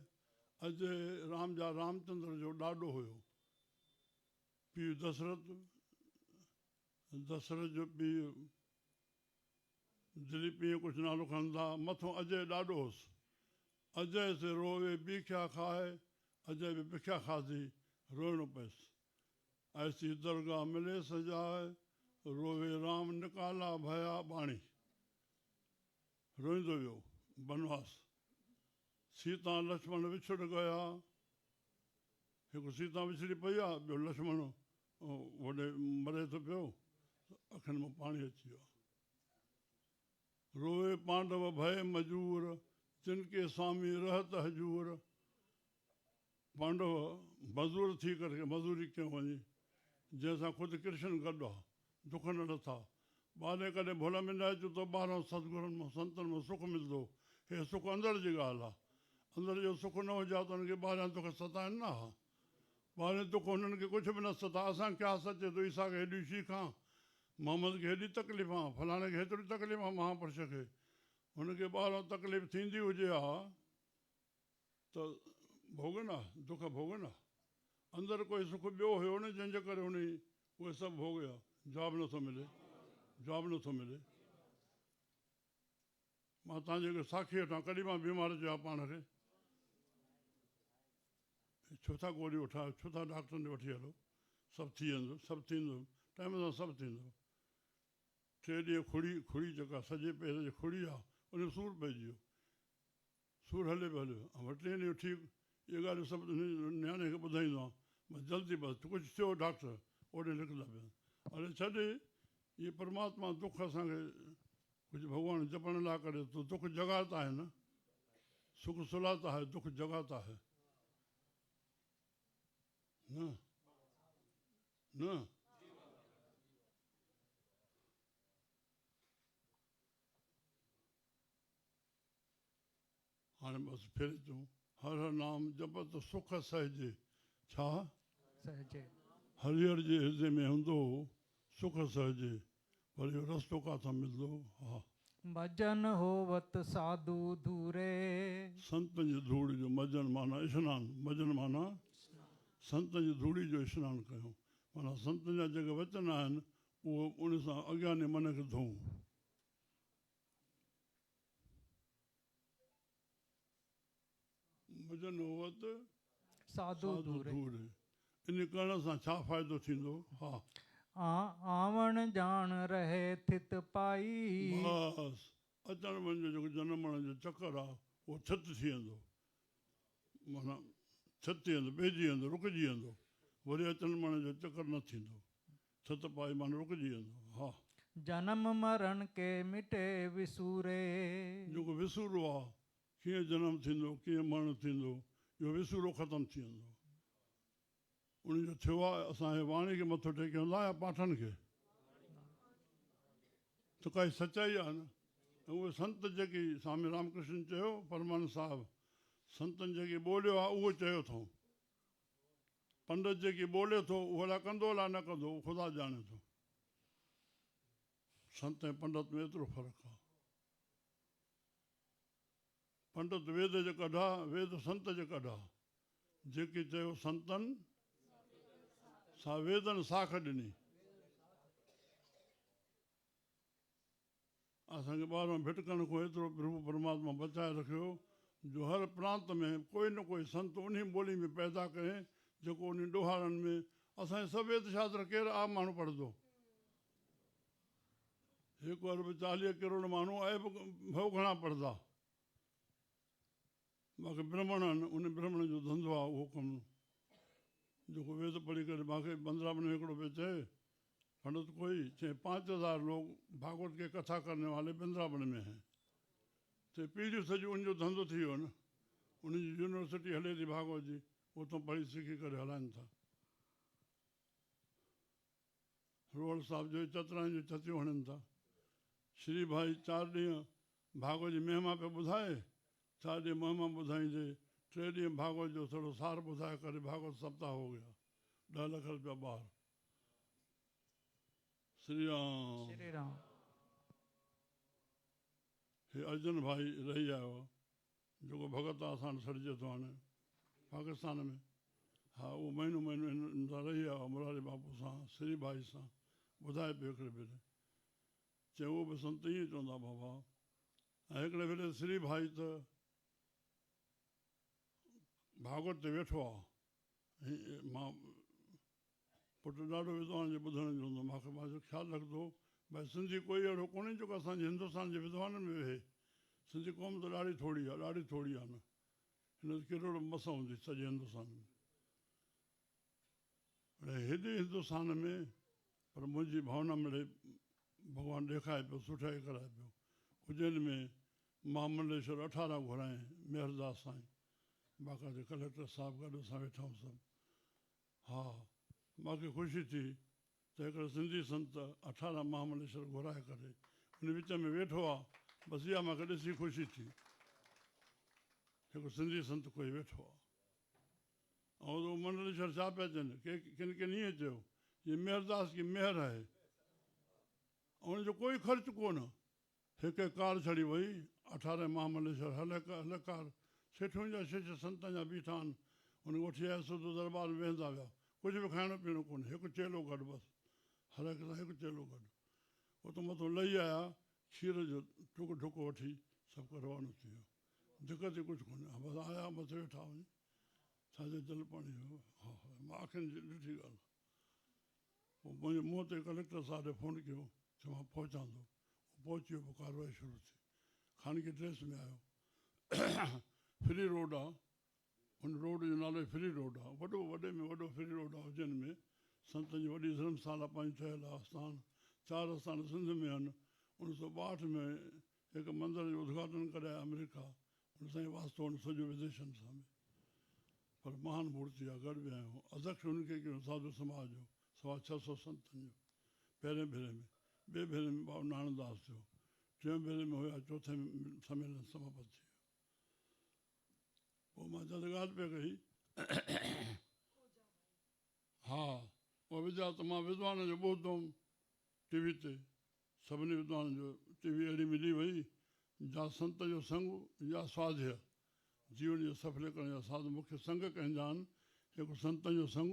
اجي رام جا رامچندر جو ڏاڏو هيو. پيء دسرت، دسرت جو پيء دليپ ائين ڪجهه نالو کڻن ٿا، مٿو اجي ڏاڏو هوس. اجي سي رووي بيکيا کاء، اجي به بکيا کاڌي، روئڻو پيس. ايسي درگاهه ملي سجاء، رووي رام نڪالا ڀيا ٻاڻي. روئيندو ويو بنواس. سيتا لڇمڻ وڇڙ گيا. هڪ سيتا وڇڙي پئي آ، ٻيو لڇمڻ هوڏي مري ٿو پيو، اکين مان پاڻي اچي ويو آ. روئي پانڊو ڀئي مجور، جن ڪي سوامي رهت حضور. پانڊو مزور ٿي ڪري مزوري ڪيون وڃي، جنهن سان خود ڪرشن گڏ آ، دک نه لٿا. ٻارهين ڪڏهن ڀل ۾ نه اچ ته ٻاهران ستگرن مان سنتن مان سک ملندو. هي سک اندر جي ڳالهه آ. اندر جو سک نه هجي ها ته انهن کي ٻاهريان دک ستائن نه ها. ٻاهرين دک هنن کي ڪجهه به نه ستاء. اسان قياس اچي ٿو عيسيٰ کي هيڏيون شيخان، محمد کي هيڏي تڪليفان، فلاڻي کي هيتريون تڪليفان مهاپرش کي. هن کي ٻاهران تڪليف ٿيندي هجي ها ته ڀوڳن ها، دک ڀوڳن ها. اندر ڪوئي سک ٻيو هيو نه جنهن جي ڪري هن اهي سڀ ڀوڳيا. جواب نه ٿو ملي. جواب نه ٿو ملي. مان توهان جي هڪ ساکي وٺان، ڪڏهن مان بيمار چيو آهيان پاڻ کي؟ ڇو ٿا گوريون وٺايو، ڇو ٿا ڊاڪٽرن ڏي وٺي هلو، سڀ ٿي ويندو، سڀ ٿيندو، ٽائيم سان سڀ ٿيندو. ٽي ڏينهن کڙي، کڙي جيڪا سڄي پير جي کڙي آ، ان ۾ سور پئجي ويو. سور هلي پيو هلي پيو ۽ وري ٽئين ڏينهن ٺيڪ. اهي ڳالهيون سڀ نياڻي کي ٻڌائيندو آهيان. بس جلدي بس ڪجهه ٿيو ڊاڪٽر اوڏي لکندا پيا. اڙي ڇڏ اهي پرماتما دک اسان کي ڪجهه ڀڳوان جپڻ لاء ڪري ٿو. دک جڳاتا آهي نه، سک سلاتا آهي، دک جڳاتا آهي نه نه. هاڻي بس ڦر اچون. هر هر نام جپت سک سهجي. ڇا؟ سهجي. هريهر جي هردي ۾ هوندو هو سک سهجي، پر اهو رستو ڪاٿان ملندو؟ ها. مجن هووت ساڌو ڌوري. سنتن جي ڌوڙ جو مجن معنيٰ اشنان، مجن معنيٰ سنتن جي ڌوڙي جو اشنان ڪيون، معنيٰ سنتن جا جيڪي وچن آهن اهو ان سان اگياني من کي ڌوئون. مجن هوت ساڌو ڌوري. ان ڪرڻ سان ڇا فائدو ٿيندو؟ ها. آوڻ ڄاڻ رهي ٿت پائي. بس اچڻ وڃ جو جيڪو جنم مرڻ جو چڪر آ اهو ٿت ٿي ويندو. معنيٰ ٿت ٿي ويندو، بيهجي ويندو، رڪجي ويندو. وري اچڻ مرڻ جو چڪر نه ٿيندو. ٿت پائي معنيٰ رڪجي ويندو. ها. جنم مرڻ ڪي مٽي وسوري. جيڪو وسورو آ، ڪيئن جنم ٿيندو، ڪيئن مرڻ ٿيندو، اهو وسورو ختم ٿي ويندو. ان جو ٿيو آ، اسان هي واڻي کي مٿو ٽيڪيون ٿا يا پاٺن کي؟ ته ڪائي سچائي آ نه؟ ۽ اهي سنت جيڪي سوامي رامڪرشن چيو، پرمانند صاحب، سنتن جيڪي ٻوليو آ، اهو چيو اٿئون. پنڊت جيڪي ٻولي ٿو اهو الاء ڪندو الاء نه ڪندو اهو خدا ڄاڻي ٿو. سنت ۽ پنڊت ۾ ايترو فرق آ. پنڊت ويد جي ڪڍا، ويد سنت جي ڪڍا. جيڪي چيو سنتن سا ويدن ساک ڏني. اسان کي ٻاهران ڀٽڪڻ کان ايترو پرڀو پرماتما بچائي رکيو جو هر پرانت ۾ ڪوئي نه ڪوئي سنت انهي ٻولي ۾ پيدا ڪري جيڪو انهي ڏوهارن ۾ اسان جي سڀ ويد شاستر ڪير عام ماڻهو پڙهندو؟ هڪ ارب 40 ڪروڙ ماڻهو اهي به ڀؤ گهڻا پڙهندا. باقي برهمڻ آهن انهي برهمڻ جو ڌنڌو آهي اهو ڪم جيڪو ويد پڙهي ڪري باقي بندرابن ۾ هڪڙو پيو چئي پنڊت ڪوئي چئي 5000 لوگ ڀاڳوت ڪي ڪٿا ڪرني والي بندرابن ۾ هين ته پيڙهيون سڄيون ان جو ڌنڌو ٿي ويو نه ان جي يونيورسٽي هلي ٿي ڀاڳوت جي اتان پڙهي سکي ڪري هلائن ٿا. روهڙ صاحب جو چترائين جون چتيون هڻن ٿا. شري ڀائي چار ڏينهن ڀاڳو جي مهما پيو ٻڌائي. چار ڏينهن مهما ٻڌائيندي ٽي ڏينهن ڀاڳوت جو ٿورو سار ٻڌائي ڪري ڀاڳوت سپتاهه هو گيا. 10 لک رپيا ٻاهر. شري رام. شري رام. هي ارجن ڀائي رهي آيو آ. جيڪو ڀڳت آ اسان وٽ سڏجي ٿو هاڻي پاڪستان ۾. ها اهو مهينو مهينو هن سان رهي آيو آ مراري باپو سان شري ڀائي سان ٻڌائي پيو هڪڙي ڀيري. چيائين اهو به سنت ائين چوندا بابا. ۽ هڪڙي ڀيري شري ڀائي ته ڀاڳوت تي ويٺو آ ۽ مان پٽ ڏاڍو ودوان جي ٻڌڻ جو هوندو مان کي مان چيو خيال رکندو ڀائي سنڌي ڪوئي اهڙو ڪونهي جيڪو اسان جي هندستان جي ودوانن ۾ ويهي سنڌي قوم ته ڏاڍي ٿوري آ ڏاڍي ٿوري آ نه هن ته ڪروڙ مس هوندي سڄي هندستان ۾ اڙي هيڏي هندستان ۾ پر منهنجي ڀاونا مڙئي ڀڳوان ڏيکائي پيو سٺائي ڪرائي پيو اجين ۾ مهامنڊليشور 18 گهرائين مهرداس سائين باقاعدي ڪليڪٽر صاحب گڏ اسان ويٺا آهيون سڀ ها مان کي خوشي ٿي ته هڪڙو سنڌي سنت 18 مهامنڊليشور گهرائي ڪري ان وچ ۾ ويٺو آ بس اها مان کي ڏسي خوشي ٿي هڪڙو سنڌي سنت ڪوئي ويٺو آ ۽ اهو منڊليشور ڇا پيا چون ڪي ڪن ڪن ائين چيو جي مهرداس ڪي مهر آهي ۽ ان جو ڪوئي خرچ ڪونه هڪ هڪ ڪار ڇڙي وئي، 18 مهامنڊليشور هل هڪ هل ڪار، سيٺون جا شش سنتن جا بيٺا آهن، ان ڳوٺ جا سڌو درٻار ۾ ويهندا ويا، ڪجهه به کائڻو پيئڻو ڪونه، هڪ چيلو گڏ بس، هر هڪ سان هڪ چيلو گڏ. اتو مٿو لهي آيا، کير جو ٽڪ ڍڪ وٺي سڀ ڪو روانو ٿي ويو. دقت ئي ڪجهه ڪونه، بس آيا مٿي ويٺا وڃي ڇا جو جل پاڻي هو، ها ها مان اکين جي ڏٺي ڳالهه آ. پوء منهنجي منهن تي ڪليڪٽر صاحب ڏي فون ڪيو چي مان پهچان ٿو. هو پهچي ويو پوء ڪارروائي شروع ٿي. خانگي ڊريس ۾ آيو. فري روڊ آ ان روڊ جو نالو ئي فري روڊ آ. وڏو وڏي ۾ وڏو فري روڊ آ اجين ۾ سنتن جي وڏي ڌرمسالا پنهنجي ٺهيل آ آستان چار آستان سنڌ ۾ آهن. 1962 ۾ هڪ مندر جو ادگهاٽن ڪري آيا آمريڪا ان سان ئي واسطو هن سڄو وديشن سان به پر مهان مورتي آ گڏ به آيو اڌڪش هن کي ڪيو ساڌو سماج جو 625 سنتن جو پهرين ڀيري ۾ ٻئي ڀيري ۾ ٻائو ناڻنداس ٿيو ٽيون ڀيري ۾ هيا چوٿين ۾ سميلن سماپت ٿي ويو پوء مان جد ڳالهه پئي ڪئي ها اها وديا ته مان ودوان جو ٻڌم ٽي وي تي سڀني ودوانن جو ٽي وي اهڙي ملي وئي جا سنت جو سنگ يا سواڌيه جيون جي سڦلي ڪرڻ جا ساڌ مکيه سنگ ڪنهن جا آهن؟ هڪ سنتن جو سنگ،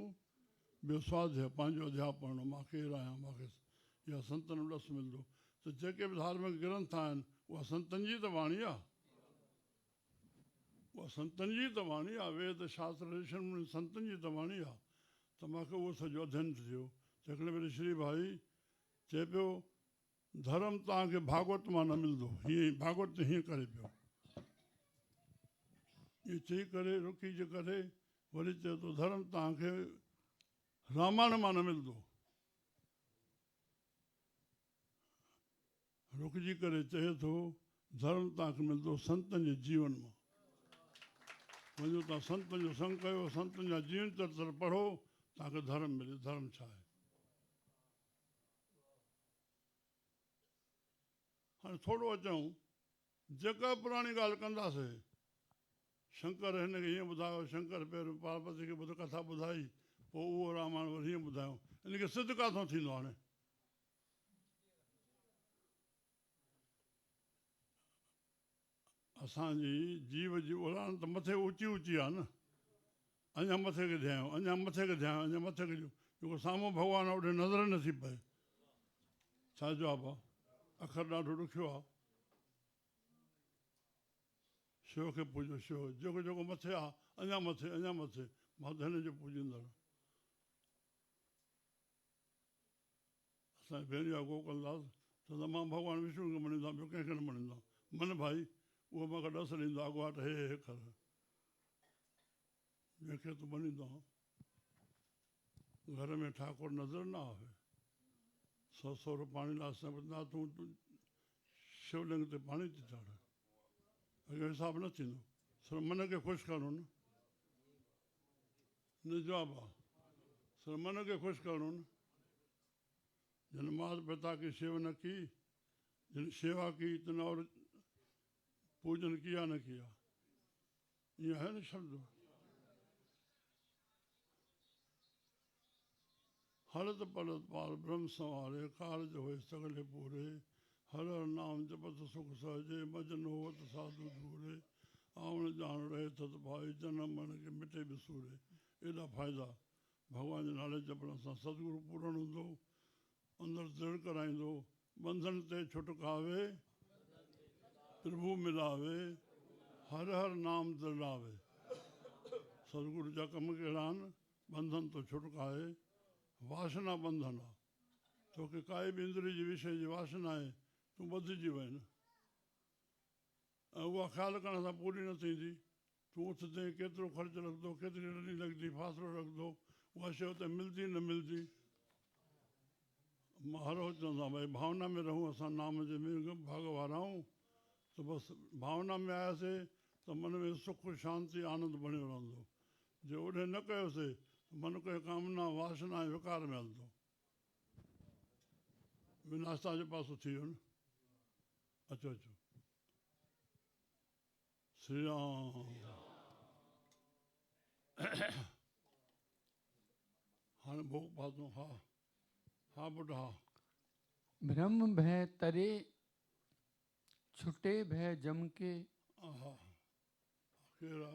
ٻيو سواڌيه پنهنجو اڌياء پڙهڻو، مان ڪير آهيان، مان کي يا سنتن جو ڏس ملندو ته جيڪي به ڌارمڪ گرنٿ آهن اها سنتن جي ته واڻي آهي. اها سنتن جي ته واڻي آهي، ويد، شاستر، رشين منين سنتن جي ته واڻي آهي ته مان کي اهو سڄو اڌين ٿيو ته هڪڙي ڀيري شري ڀائي چئي پيو ڌرم توهان کي ڀاڳوت مان نه ملندو. هيئن ڀاڳوت ته هيئن ڪري پيو. ائين چئي ڪري رڪي جي ڪري وري چئي ٿو ڌرم توهان کي رامائڻ مان نه ملندو. رڪجي ڪري چئي ٿو ڌرم توهان کي ملندو سنتن جي جيون مان. وڃو توهان سنتن جو سنگ ڪيو، سنتن جا جيون چرتر پڙهو، توهان کي ڌرم ملي. ڌرم ڇا آهي؟ هاڻي ٿورو اچون، جيڪا پراڻي ڳالهه ڪنداسين. شنڪر هن کي هيئن ٻڌايو، شنڪر پهريون پاربتي کي ٻڌ ڪٿا ٻڌائي، پوء اهو رامائڻ وري هيئن ٻڌايو. ان کي سڌ ڪاٿون ٿيندو هاڻي؟ اسان جي جيو جي اڙان ته مٿي اوچي اوچي آ نه. اڃا مٿي ڪٿي آهيون، اڃا مٿي ڪٿي آهيون، اڃا مٿي ڪٿي آهيون. جيڪو سامهون ڀڳوان آ اوڏي نظر نٿي پئي. ڇا جواب آ؟ اکر ڏاڍو ڏکيو آ. شو کي پوڄو شو جيڪو جيڪو مٿي آ اڃا مٿي اڃا مٿي مان ته هن جو پوڄيندڙ. اسان جي ڀيڻ يا گوڪلداس چوندا مان ڀڳوان وشنو کي مڃيندو آهيان ٻيو ڪنهن کي نه مڃيندو آهيان. من ڀائي اهو مان کي ڏس ڏيندو اڳواٽ هي هي ڪر جنهن کي تون مڃيندو آهين. گهر ۾ ٺاڪر نظر نه آوي. سو سو پاڻي لاء سڀ نه تون شولنگ تي پاڻي ٿي چاڙهه. اڳيون حساب نه ٿيندو. صرف من کي خوش ڪرڻو نه. نه جواب آ. صرف من کي خوش ڪرڻو نه. جن مات پتا ڪي شيو نه ڪي، جن شيوا ڪي تن اور پوجن ڪيا نه ڪيا. ائين آهي نه شبد. هرت پرت پار برهم سنواري، ڪارج هوئي سگهلي پوري، هر هر نام جپت سک سهجي، مجن هوت ساڌو ڌوري، آوڻ ڄاڻ رهي ٿت ڀائي، جنم مرڻ کي مٽي وسوري. ايڏا فائدا ڀڳوان جي نالي جپڻ سان ستگرو پورڻ هوندو، اندر درڙ ڪرائيندو، ٻنڌن تي ڇٽڪاوي، پرڀو ملاوي، هر هر نام درڙاوي. ستگرو جا ڪم ڪهڙا آهن؟ ٻنڌن تون ڇٽڪائي، واسنا ٻنڌن آ. توکي ڪائي به اندري جي وشي جي واسنا آهي، تون ٻڌجي وئين ۽ اها خيال ڪرڻ سان پوري نه ٿيندي. تون اٿندين، ڪيترو خرچ لڳندو، ڪيتري رني لڳندي، فاصلو لڳندو، اها شيء اتي ملندي نه ملندي. مان هر روز چوندو آهيان ڀائي ڀاونا ۾ رهون اسان نام جي ۾ ڀاڳ وارا آهيون ته بس ڀاونا ۾ آياسي ته من ۾ سک شانتي آنند بڻيو رهندو. جي اوڏهين نه ڪيوسي ته من ڪنهن ڪامنا، واسنا ۽ وڪار ۾ هلندو. وناشتا جو پاسو ٿي ويو نه. اچو اچو. شري رام. هاڻي ڀوڳ پاتو ها ها پٽ ها. برهم ڀئه تري، ڇٽي ڀئه جم ڪي. ها ڪير آ؟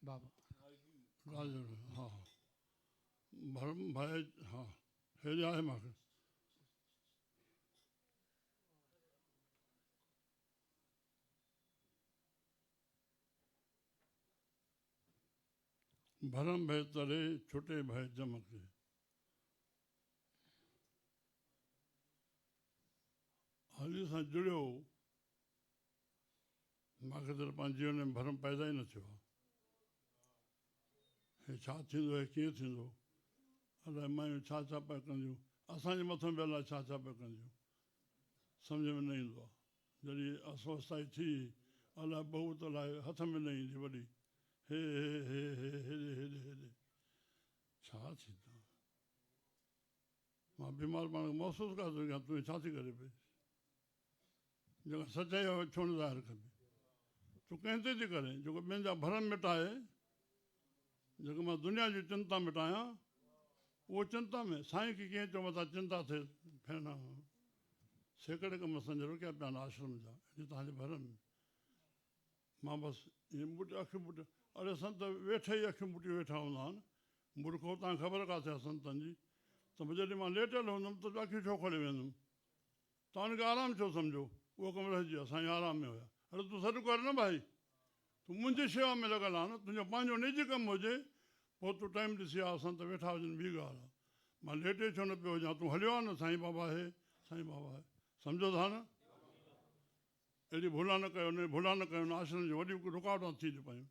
بابا. راجو ها برهم ڀئه ها هيڏي آهي ماکي. ڀرم ڀئي تري، ڇٽي ڀئي جم کي. هري سان جڙيو، مان کي ته پنهنجي جيون ۾ ڀرم پيدا ئي نه ٿيو آهي. هي ڇا ٿيندو، هي ڪيئن ٿيندو، الائي مايون ڇا ڇا پيا ڪنديون، اسان جي مٿان به الائي ڇا ڇا پيا ڪنديون، سمجهه ۾ نه ايندو آهي. جڏهن اسوستائي ٿي، الائي بهوت الائي هٿ ۾ نه ايندي وڏي هي هي هي هي هيڏي هيڏي هيڏي ڇا ٿيندو؟ مان بيمار پاڻ کي محسوس ڪري ٿو سگهان، تون ڇا ٿي ڪري پئي؟ جيڪا سچائي آهي ڇو نه ظاهر ڪبي؟ تون ڪنهن تي ٿي ڪرين؟ جيڪو ٻين جا ڀرم مٽائي، جيڪو مان دنيا جي چنتا مٽايان، اهو چنتا ۾ سائين کي ڪيئن چئو متان چنتا ٿئي ڦيڻا. سيڪڙي ڪم اسان جا رڪيا پيا آهن آشرم جا، اهڙي توهان جي ڀر ۾. مان بس ائين ٻوٽي اکيون ٻوٽي، اڙي سنت ويٺي ئي اکيون ٻوٽي ويٺا هوندا آهن، مورکو توهان کي خبر ڪاٿي آهي سنتن جي، ته به جڏهن مان ليٽيل هوندم ته اکيون ڇو کولي ويهندم؟ توهان ان کي آرام ڇو سمجهو؟ اهو ڪم رهجي ويو، سائين آرام ۾ هيا. اڙي تون سڏ ڪر نه ڀائي، تون منهنجي شيوا ۾ لڳل آهين نه، تنهنجو پنهنجو نجي ڪم هجي، پوء تون ٽائيم ڏسي آ، سنت ويٺا هجن ٻي ڳالهه آ. مان ليٽي ڇو نه پيو هجان، تون هليو آ نه سائين بابا هي، سائين بابا هي. سمجهو ٿا نه؟ اهڙي ڀلا نه ڪيو، نه ڀلا نه ڪيو نه آشرم جون وڏيون رڪاوٽون ٿي پيون.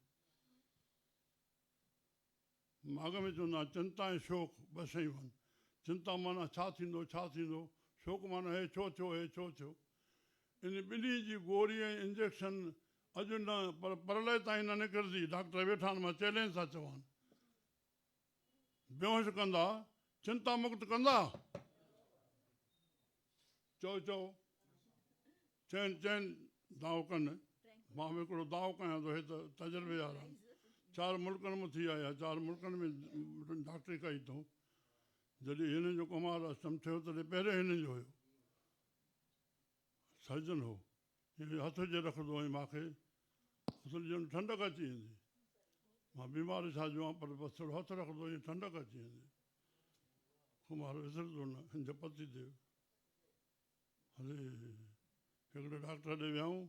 مان اڳ ۾ چوندو آهيان چنتا ۽ شوق ٻه شيون آهن. چنتا معنيٰ ڇا ٿيندو، ڇا ٿيندو، شوق معنيٰ هي ڇو ٿيو، هي ڇو ٿيو. ان ٻنهي جي گوري ۽ انجيڪشن اڄ نه پر پرلئه تائين نه نڪرندي. ڊاڪٽر ويٺا آهن، مان چئلينج ٿا چوان. بيهوش ڪندا، چنتا مڪت ڪندا. چئو چئو، چئن چئن دانهون ڪن. مان به هڪڙو دانهون ڪيان ٿو، هي ته تجربي وارا آهن. چار ملڪن مان ٿي آيا، چار ملڪن ۾ ڊاڪٽري ڪئي اٿئون. جڏهن هنن جو ڪمار آشرم ٺهيو تڏهن پهريون هنن جو هيو. سرجن هو. هيئن هٿ جي رکندو هئين مان کي اصل ڄڻ ٺنڊڪ اچي ويندي. مان بيمار ڇا جو آهيان پر بس ٿورو هٿ رکندو هئين ٺنڊڪ اچي ويندي. ڪمار وسرندو نه هن جا پتي ديو. هلي هڪڙي ڊاڪٽر ڏي ويائون.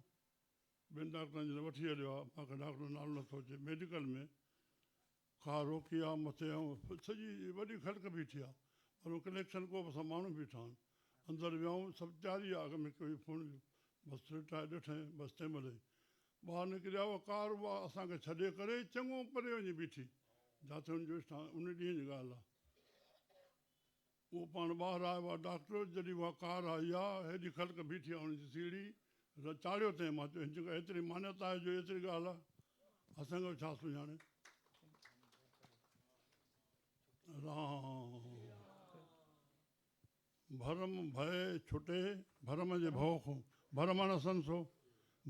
ٻن ڊاڪٽرن جن وٺي هليو آ. مان کي ڊاڪٽر جو نالو نٿو اچي. ميڊيڪل ۾ ڪار روڪي آ مٿي ۽ سڄي وڏي خلق بيٺي آ پر ڪليڪشن ڪو به سڀ ماڻهو بيٺا آهن اندر ويائون سڀ تياري آ اڳ ۾ ڪوئي فون جو بس رٽائي ڏٺائين بس تنهن مهل ئي ٻاهر نڪري آيو ڪار اها اسان کي ڇڏي ڪري چڱو پري وڃي بيٺي جاٿي ان جو اسٽان ان ڏينهن جي ڳالهه آ اهو پاڻ ٻاهر آيو آ ڊاڪٽر جڏهن اها ڪار آئي آ هيڏي خلق بيٺي آ ان جي سيڙهي چاڙهيو تنهن مان چيو هن جي ايتري مانيت آهي جو ايتري ڳالهه آ اسان کي ڇا سڃاڻي رام ڀرم ڀئي ڇٽي ڀرم جي ڀؤ کون ڀرم معنيٰ سنسو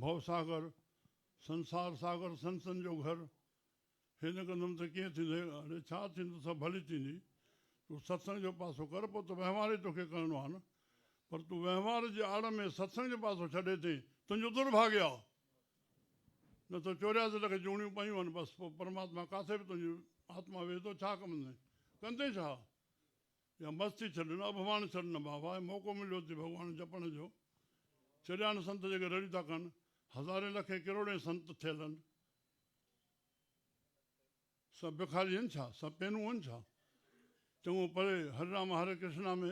ڀؤ ساگر سنسار ساگر سنسن جو گهر هي نه ڪندم ته ڪيئن ٿيندو؟ اڙي ڇا ٿيندو سڀ ڀلي ٿيندي. تون ستسنگ جو پاسو ڪر پوء ته وهنوار ئي توکي ڪرڻو آهي نه. پر تون وهنوار جي آڙ ۾ ستسنگ جو پاسو ڇڏي ٿين تنهنجو درڀاڳيه آهي. نه ته 84 لک جوڻيون پيون آهن بس پوء پرماتما ڪاٿي به تنهنجي آتما ويهي ٿو ڇا ڪمندين؟ ڪندين ڇا؟ يا مستي ڇڏ نه اڀمان ڇڏ نه بابا هي موقعو مليو اٿئي ڀڳوان جپڻ جو ڇڏيا نه سنت جيڪي رڙيون ٿا ڪن هزارين لکين ڪروڙين سنت ٿيل آهن. سڀ بکاري آهن ڇا؟ سڀ پينون آهن ڇا؟ چڱو پري هري رام هري ڪرشنا ۾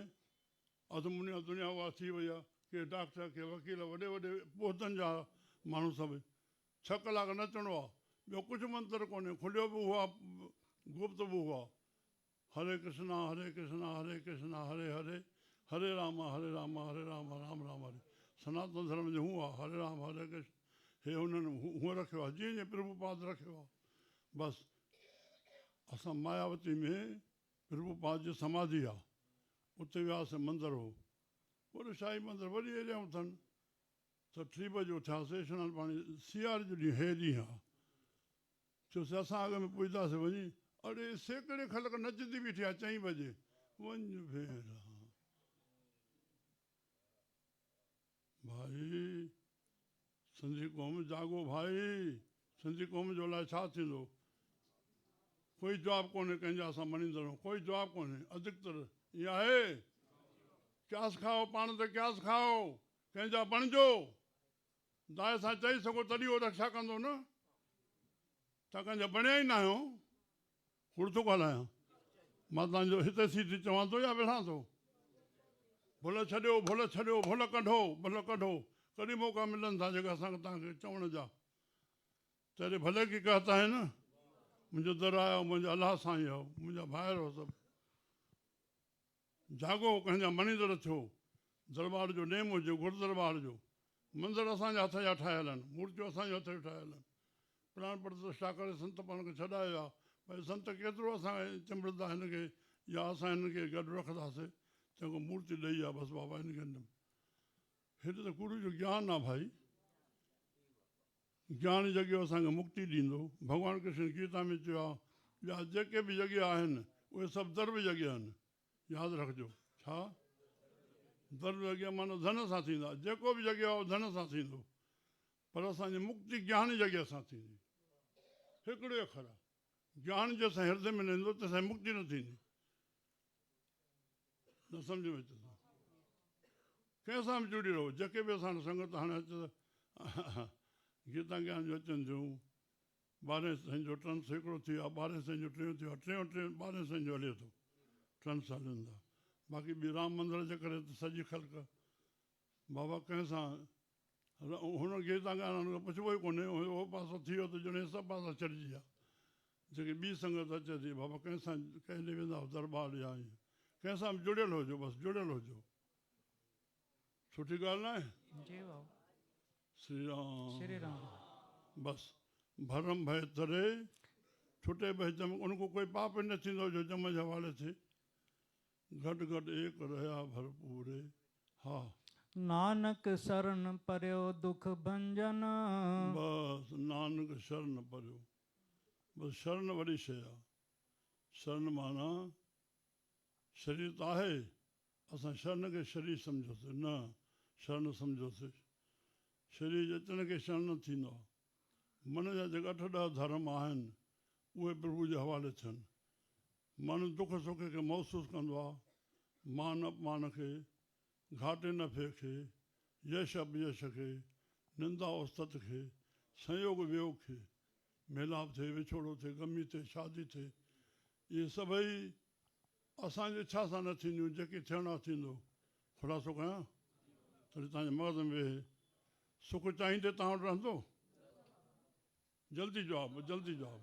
اڌ منيا دنيا اها ٿي وئي آهي. ڪي ڊاڪٽر ڪي وڪيل وڏي وڏي عهدن جا ماڻهو سڀ ڇهه ڪلاڪ نچڻو آهي ٻيو ڪجهه منتر ڪونهي کليو به اهو آهي گپت به اهو آهي. هري ڪرشنا هري ڪرشنا هري ڪرشنا هري هري هري راما هري راما هري راما رام رام هري سناتن ڌرم جو هون آ هري رام هري ڪرشن هي هنن هون رکيو آ جيئن جيئن پرڀو پاد رکيو آ بس اسان ماياوتي ۾ پرڀو پاد جي سماڌي آ اتي وياسي مندر هو وڏو شاهي مندر وڏي ايريا اٿن ته ٽي بجي اٿياسي اشنان پاڻي سياري جو ڏينهن هي ڏينهن آ چيوسين اسان اڳ ۾ پڄنداسين وڃي. اڙي سيڪڙي خلق نچندي بيٺي آ چئين بجي. وڃ ڀيڻ. ڀائي سنڌي قوم جاڳو ڀائي سنڌي قوم جو الائي ڇا ٿيندو. ڪوئي جواب ڪونهي ڪنهن جا اسان مڃيندڙ آهيون ڪوئي جواب ڪونهي اڌڪتر ائين آهي قياس کائو پاڻ تي قياس کائو ڪنهن جا بڻجو. داء سان چئي سگهو تڏهن اهو رڪشا ڪندو نه. توهان ڪنهن جا بڻيا ئي ناهيو. ڪوڙ ٿو ڳالهايان. مان توهان جو هتي ٿي چوان ٿو يا وڙهان ٿو. ڀل ڇڏيو، ڀل ڇڏيو، ڀل ڪڍو، ڀل ڪڍو. ڪڏهن موقعا ملن ٿا جيڪي اسان کي توهان کي چوڻ جا. تيري ڀلي ڪي ڪهت آهي نه. منهنجو در آيو، منهنجا الله سائين آهيو، منهنجا ڀائر هو سڀ. جاڳو، ڪنهن جا مڃيندڙ ٿيو. درٻار جو نيم هجي، گر درٻار جو. مندر اسان جي هٿ جا ٺاهيل آهن، مورتيون اسان جي هٿ جون ٺاهيل آهن. پراڻ پرتشٺا ڪري سنت پاڻ کي ڇڏايو آهي. ڀئي سنت ڪيترو اسان کي چنبڙندا هن کي يا اسان هنن کي گڏ رکنداسين. تنهن کان مورتي ڏئي آ بس بابا هن کي ڏنم. هيڏو ته گرو جو گيان آ ڀائي. گيان يگيو اسان کي مڪتي ڏيندو. ڀڳوان ڪرشن گيتا ۾ چيو آهي، ٻيا جيڪي به يگيا آهن، اهي سڀ درو يگيا آهن. ياد رکجو. ڇا؟ ڌرم يگيه معنيٰ ڌن سان ٿيندا. جيڪو به يگيه آهي اهو ڌن سان ٿيندو. پر اسان جي مڪتي گيان يگيه سان ٿيندي. هڪڙو اکر آهي. گيان جيسين هردي ۾ نه ايندو تيسين مڪتي نه ٿيندي. نه سمجهه ۾ اچي ٿو. ڪنهن سان به جڙي رهو. جيڪي به اسان وٽ سنگت هاڻي اچي ته گيتا گيان جون اچن ٿيون. ٻارهين سئين جو ٽن سيڪڙو ٿي ويو آهي، ٻارهين سئين جو ٽيون ٿي ويو آهي، ٽيون ٽيون ٻارهين سئين جو هلي ٿو ٽن سالن دا. باقي ٻي رام مندر جي ڪري ته سڄي خلق بابا ڪنهن سان هن گيتا گيان هن کان پڇبو ئي ڪونهي، اهو پاسو ٿي ويو ته ڄڻ هي سڀ پاسا ڇڏجي ويا. جيڪي ٻي سنگت اچي ٿي بابا ڪنهن سان ڪنهن ڏي ويندا آهيو درٻار يا ائين ڪنهن سان به جڙيل هجو بس جڙيل هجو. سٺي ڳالهه ناهي؟ جي بابا. شري رام. شري رام. بس ڀرم ڀئي تري ڇٽي ڀئي جم ان کان ڪوئي پاپ ئي نه ٿيندو جو جم جي حوالي ٿئي. گهٽ گهٽ ايڪ رهيا ڀرپوري ها. نانڪ شرن پريو دک ڀنجن. بس نانڪ شرن پريو بس شرن وڏي شيء آ. شرن معنيٰ شرير ته آهي اسان شرن کي شرير سمجهيوسي، نه شرن سمجهيوسي. شرير جي اچڻ کي شرڻ نه ٿيندو آهي. من جا جيڪي اٺ ڏهه ڌرم آهن، اهي پرڀو جي حوالي ٿين. من دک سک کي محسوس ڪندو آهي، مان اپمان کي، گهاٽي نفعي کي، يش اپيش کي، نندا استت کي، سنيوڳ ويوڳ کي، ميلاپ ٿئي، وڇوڙو ٿئي، غمي ٿئي، شادي ٿئي، اهي سڀئي اسان جي اڇا سان نه ٿينديون، جيڪي ٿيڻو آهي ٿيندو. خلاصو ڪيان تڏهن توهان جي مغز ۾ ويهي. سک چاهيندي توهان وٽ رهندو؟ جلدي جواب، جلدي جواب.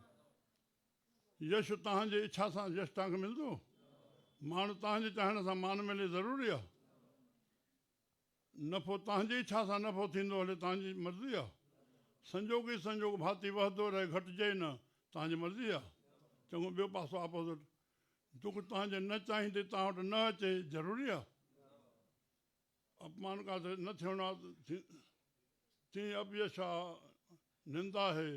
يش توهان جي اڇا سان يش توهان کي ملندو؟ مان توهان جي چاهڻ سان مان ملي ضروري آهي؟ نفعو توهان جي اڇا سان نفعو ٿيندو هلي توهان جي مرضي آ. سنجوڳ ئي سنجوڳ ڀاتي وهندو رهي گهٽجي ئي نه توهان جي مرضي آ. چڱو ٻيو پاسو آپوزٽ دک توهان جي نه چاهيندي توهان وٽ نه اچي ضروري آ. اپمان ڪاٿي نه ٿيڻو آ تيئن اپيش آ نندا آهي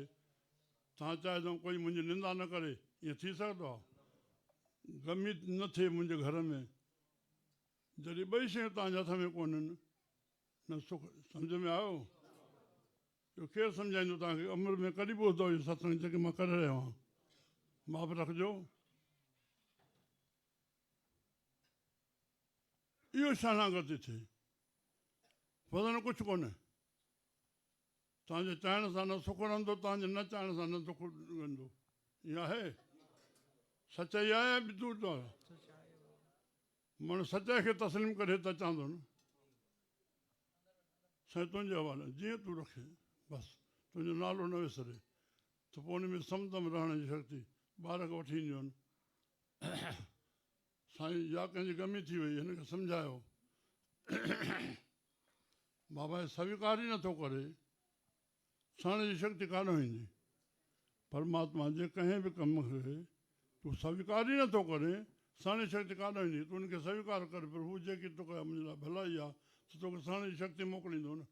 توهان چاهيندو ڪوئي منهنجي نندا نه ڪري ائين ٿي سگهندو آ. غمي نه ٿئي منهنجي گهر ۾. جڏهن ٻئي شيون توهان جي هٿ ۾ ڪونهن نه سک سمجهه ۾ آيو؟ اهو ڪير سمجهائيندو توهان کي عمر ۾ ڪڏهن به ٻڌو اهو ستسنگ جيڪي مان ڪري رهيو آهيان معاف رکجو اهو شرڻاگتي ٿئي وزن ڪجهه ڪونهي توهان جي چاهڻ سان نه سک رهندو توهان جي نه چاهڻ سان نه دک ويندو ائين آهي سچائي آهي يا ٻي دور مڻ سچائي کي تسليم ڪري ته اچان ٿو نه. سائين تنهنجي حوالي جيئن تون رکين بس تنهنجو نالو نه وسري ته پوء ان ۾ سمدم رهڻ جي شڪتي ٻار کي وٺي اينديون آهن. سائين يا ڪنهن جي غمي ٿي وئي هن کي سمجهايو بابا هي سويڪار ئي نٿو ڪري. سهڻ جي شڪتي ڪانه ايندي. پرماتما جي ڪنهن به ڪم کي تون سويڪار ئي نٿو ڪرين، سهڻ جي شڪتي ڪانه ايندي. تون ان کي سويڪار ڪر، پرڀو جيڪي تو ڪيو منهنجي لاء ڀلائي آهي، ته توکي سهڻ جي شڪتي موڪليندو نه.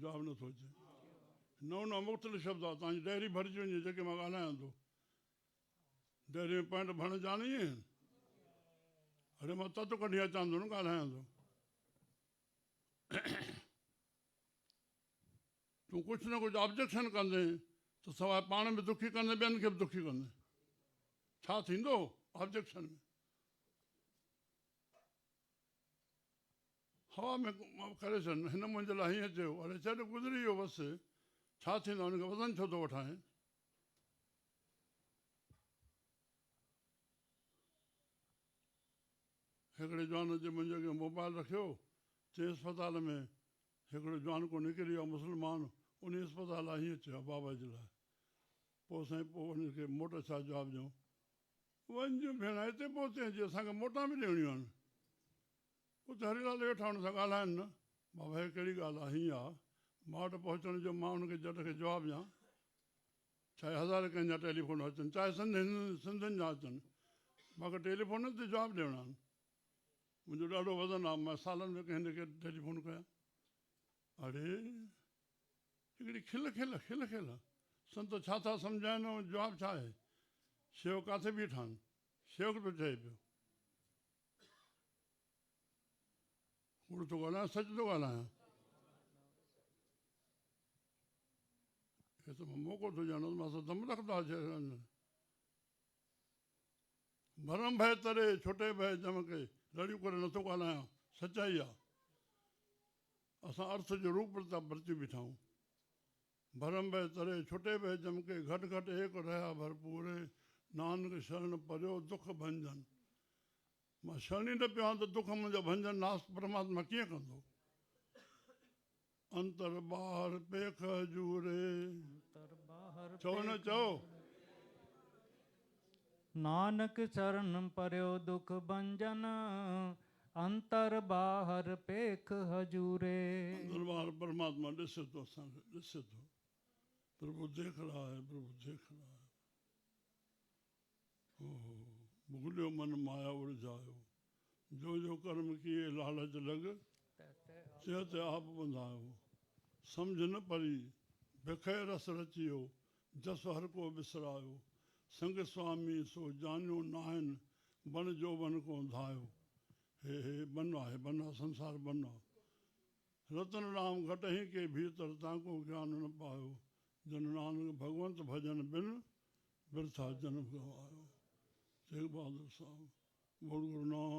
جواب نٿو اچي. نئون نئون مختلف شبد آهي، توهان جي ڊائري ڀرجي وڃي جيڪي مان ڳالهايان ٿو. ڊائري ۾ پوائنٽ ڀرڻ جا نه آهن. اڙي مان تت ڪڍي اچان ٿو نه ڳالهايان ٿو. تون ڪجهه نه ڪجهه آبجيڪشن ڪندين ته سواء پاڻ به دکي ڪندين ٻين کي به دکي ڪندين. ڇا ٿيندو آبجيڪشن ۾؟ هوا ۾ ڪري ڇڏ هن منهنجي لاء هيئن چيو اڙي ڇڏ گذري ويو بس ڇا ٿيندو هن کي وزن ڇو ٿو وٺائين؟ هڪڙي جوان اچي منهنجي اڳيان موبائل رکيو چيائين اسپتال ۾ هڪڙو جوان ڪو نڪري ويو آهي مسلمان انهي اسپتال لاء هيئن چيو آهي بابا جي لاء پوء سائين پوء انهن کي موٽ ڇا جواب ڏيون وڃ ڀيڻ هتي پهتي آهين جي اسان کي موٽان به ڏيڻيون آهن اتي هري لال ويٺا ان سان ڳالهائن نه بابا هي ڪهڙي ڳالهه آهي هيئن آهي مان وٽ پهچڻ جو مان ان کي جٽ کي جواب ڏيان چاهي هزارين ڪنهن جا ٽيليفون اچن چاهي سنڌين جا اچن مون کي ٽيليفون تي جواب ڏيڻا آهن منهنجو ڏاڍو وزن آ، مان سالن ۾ ڪنهن کي ٽيليفون ڪيان. اڙي هڪڙي کل کل کل کل سنت ڇا ٿا سمجهائن ۽ جواب ڇا آهي؟ شيوڪ ڪاٿي بيٺا آهن؟ شيوڪ ٿو چئي پيو. ڪوڙ ٿو ڳالهايان سچ ٿو ڳالهايان؟ هي ته مان موقعو ٿو ڄاڻان ته مان سان دم رکندا ڀرم ڀئي تري ڇٽي ڀئي جم ڪي رڙيون ڪري نٿو ڳالهايان سچائي آ اسان ارٿ جو روپ ٿا برتيون بيٺا آهيون ڀرم ڀئي تري ڇٽي ڀئي جم ڪي گهٽ گهٽ ايڪ رهيا ڀرپوري نانڪ شرڻ پريو دک ڀنجن مان شرڻ ئي نه پيو آهيان ته دک منهنجا ڀنجن ناس پرماتما ڪيئن ڪندو؟ انتر ٻاهر پيک حضوري. چئو نه چئو. نانڪ شرڻ پريو دک ڀنجن انتر ٻاهر پيک حضوري. اندر ٻاهر پرماتما ڏسي ٿو اسان کي ڏسي ٿو. پرڀو ديک رها هي پرڀو ديک رها هي. ڀوليو من مايا الجهايو، جو جو ڪرم ڪيئي لالچ لڳ، تنهن تي آپ ٻنڌايو. سمجهه نه پري، بکئي رس رچيو، جس هر ڪو وسرايو. سنگ سوامي سو جانيو ناهن، بن جوڀن ڪون ڌايو. هي هي بن آهي بن آ سنسار بن آ. رتن رام گهٽهين ڪي ڀيتر، تان ڪو گيان نه پايو. جن نانڪ ڀڳونت ڀڄن بن، ورٿا جنم گنوايو. تيغ بهادر صاحب، بول گرو نانڪ.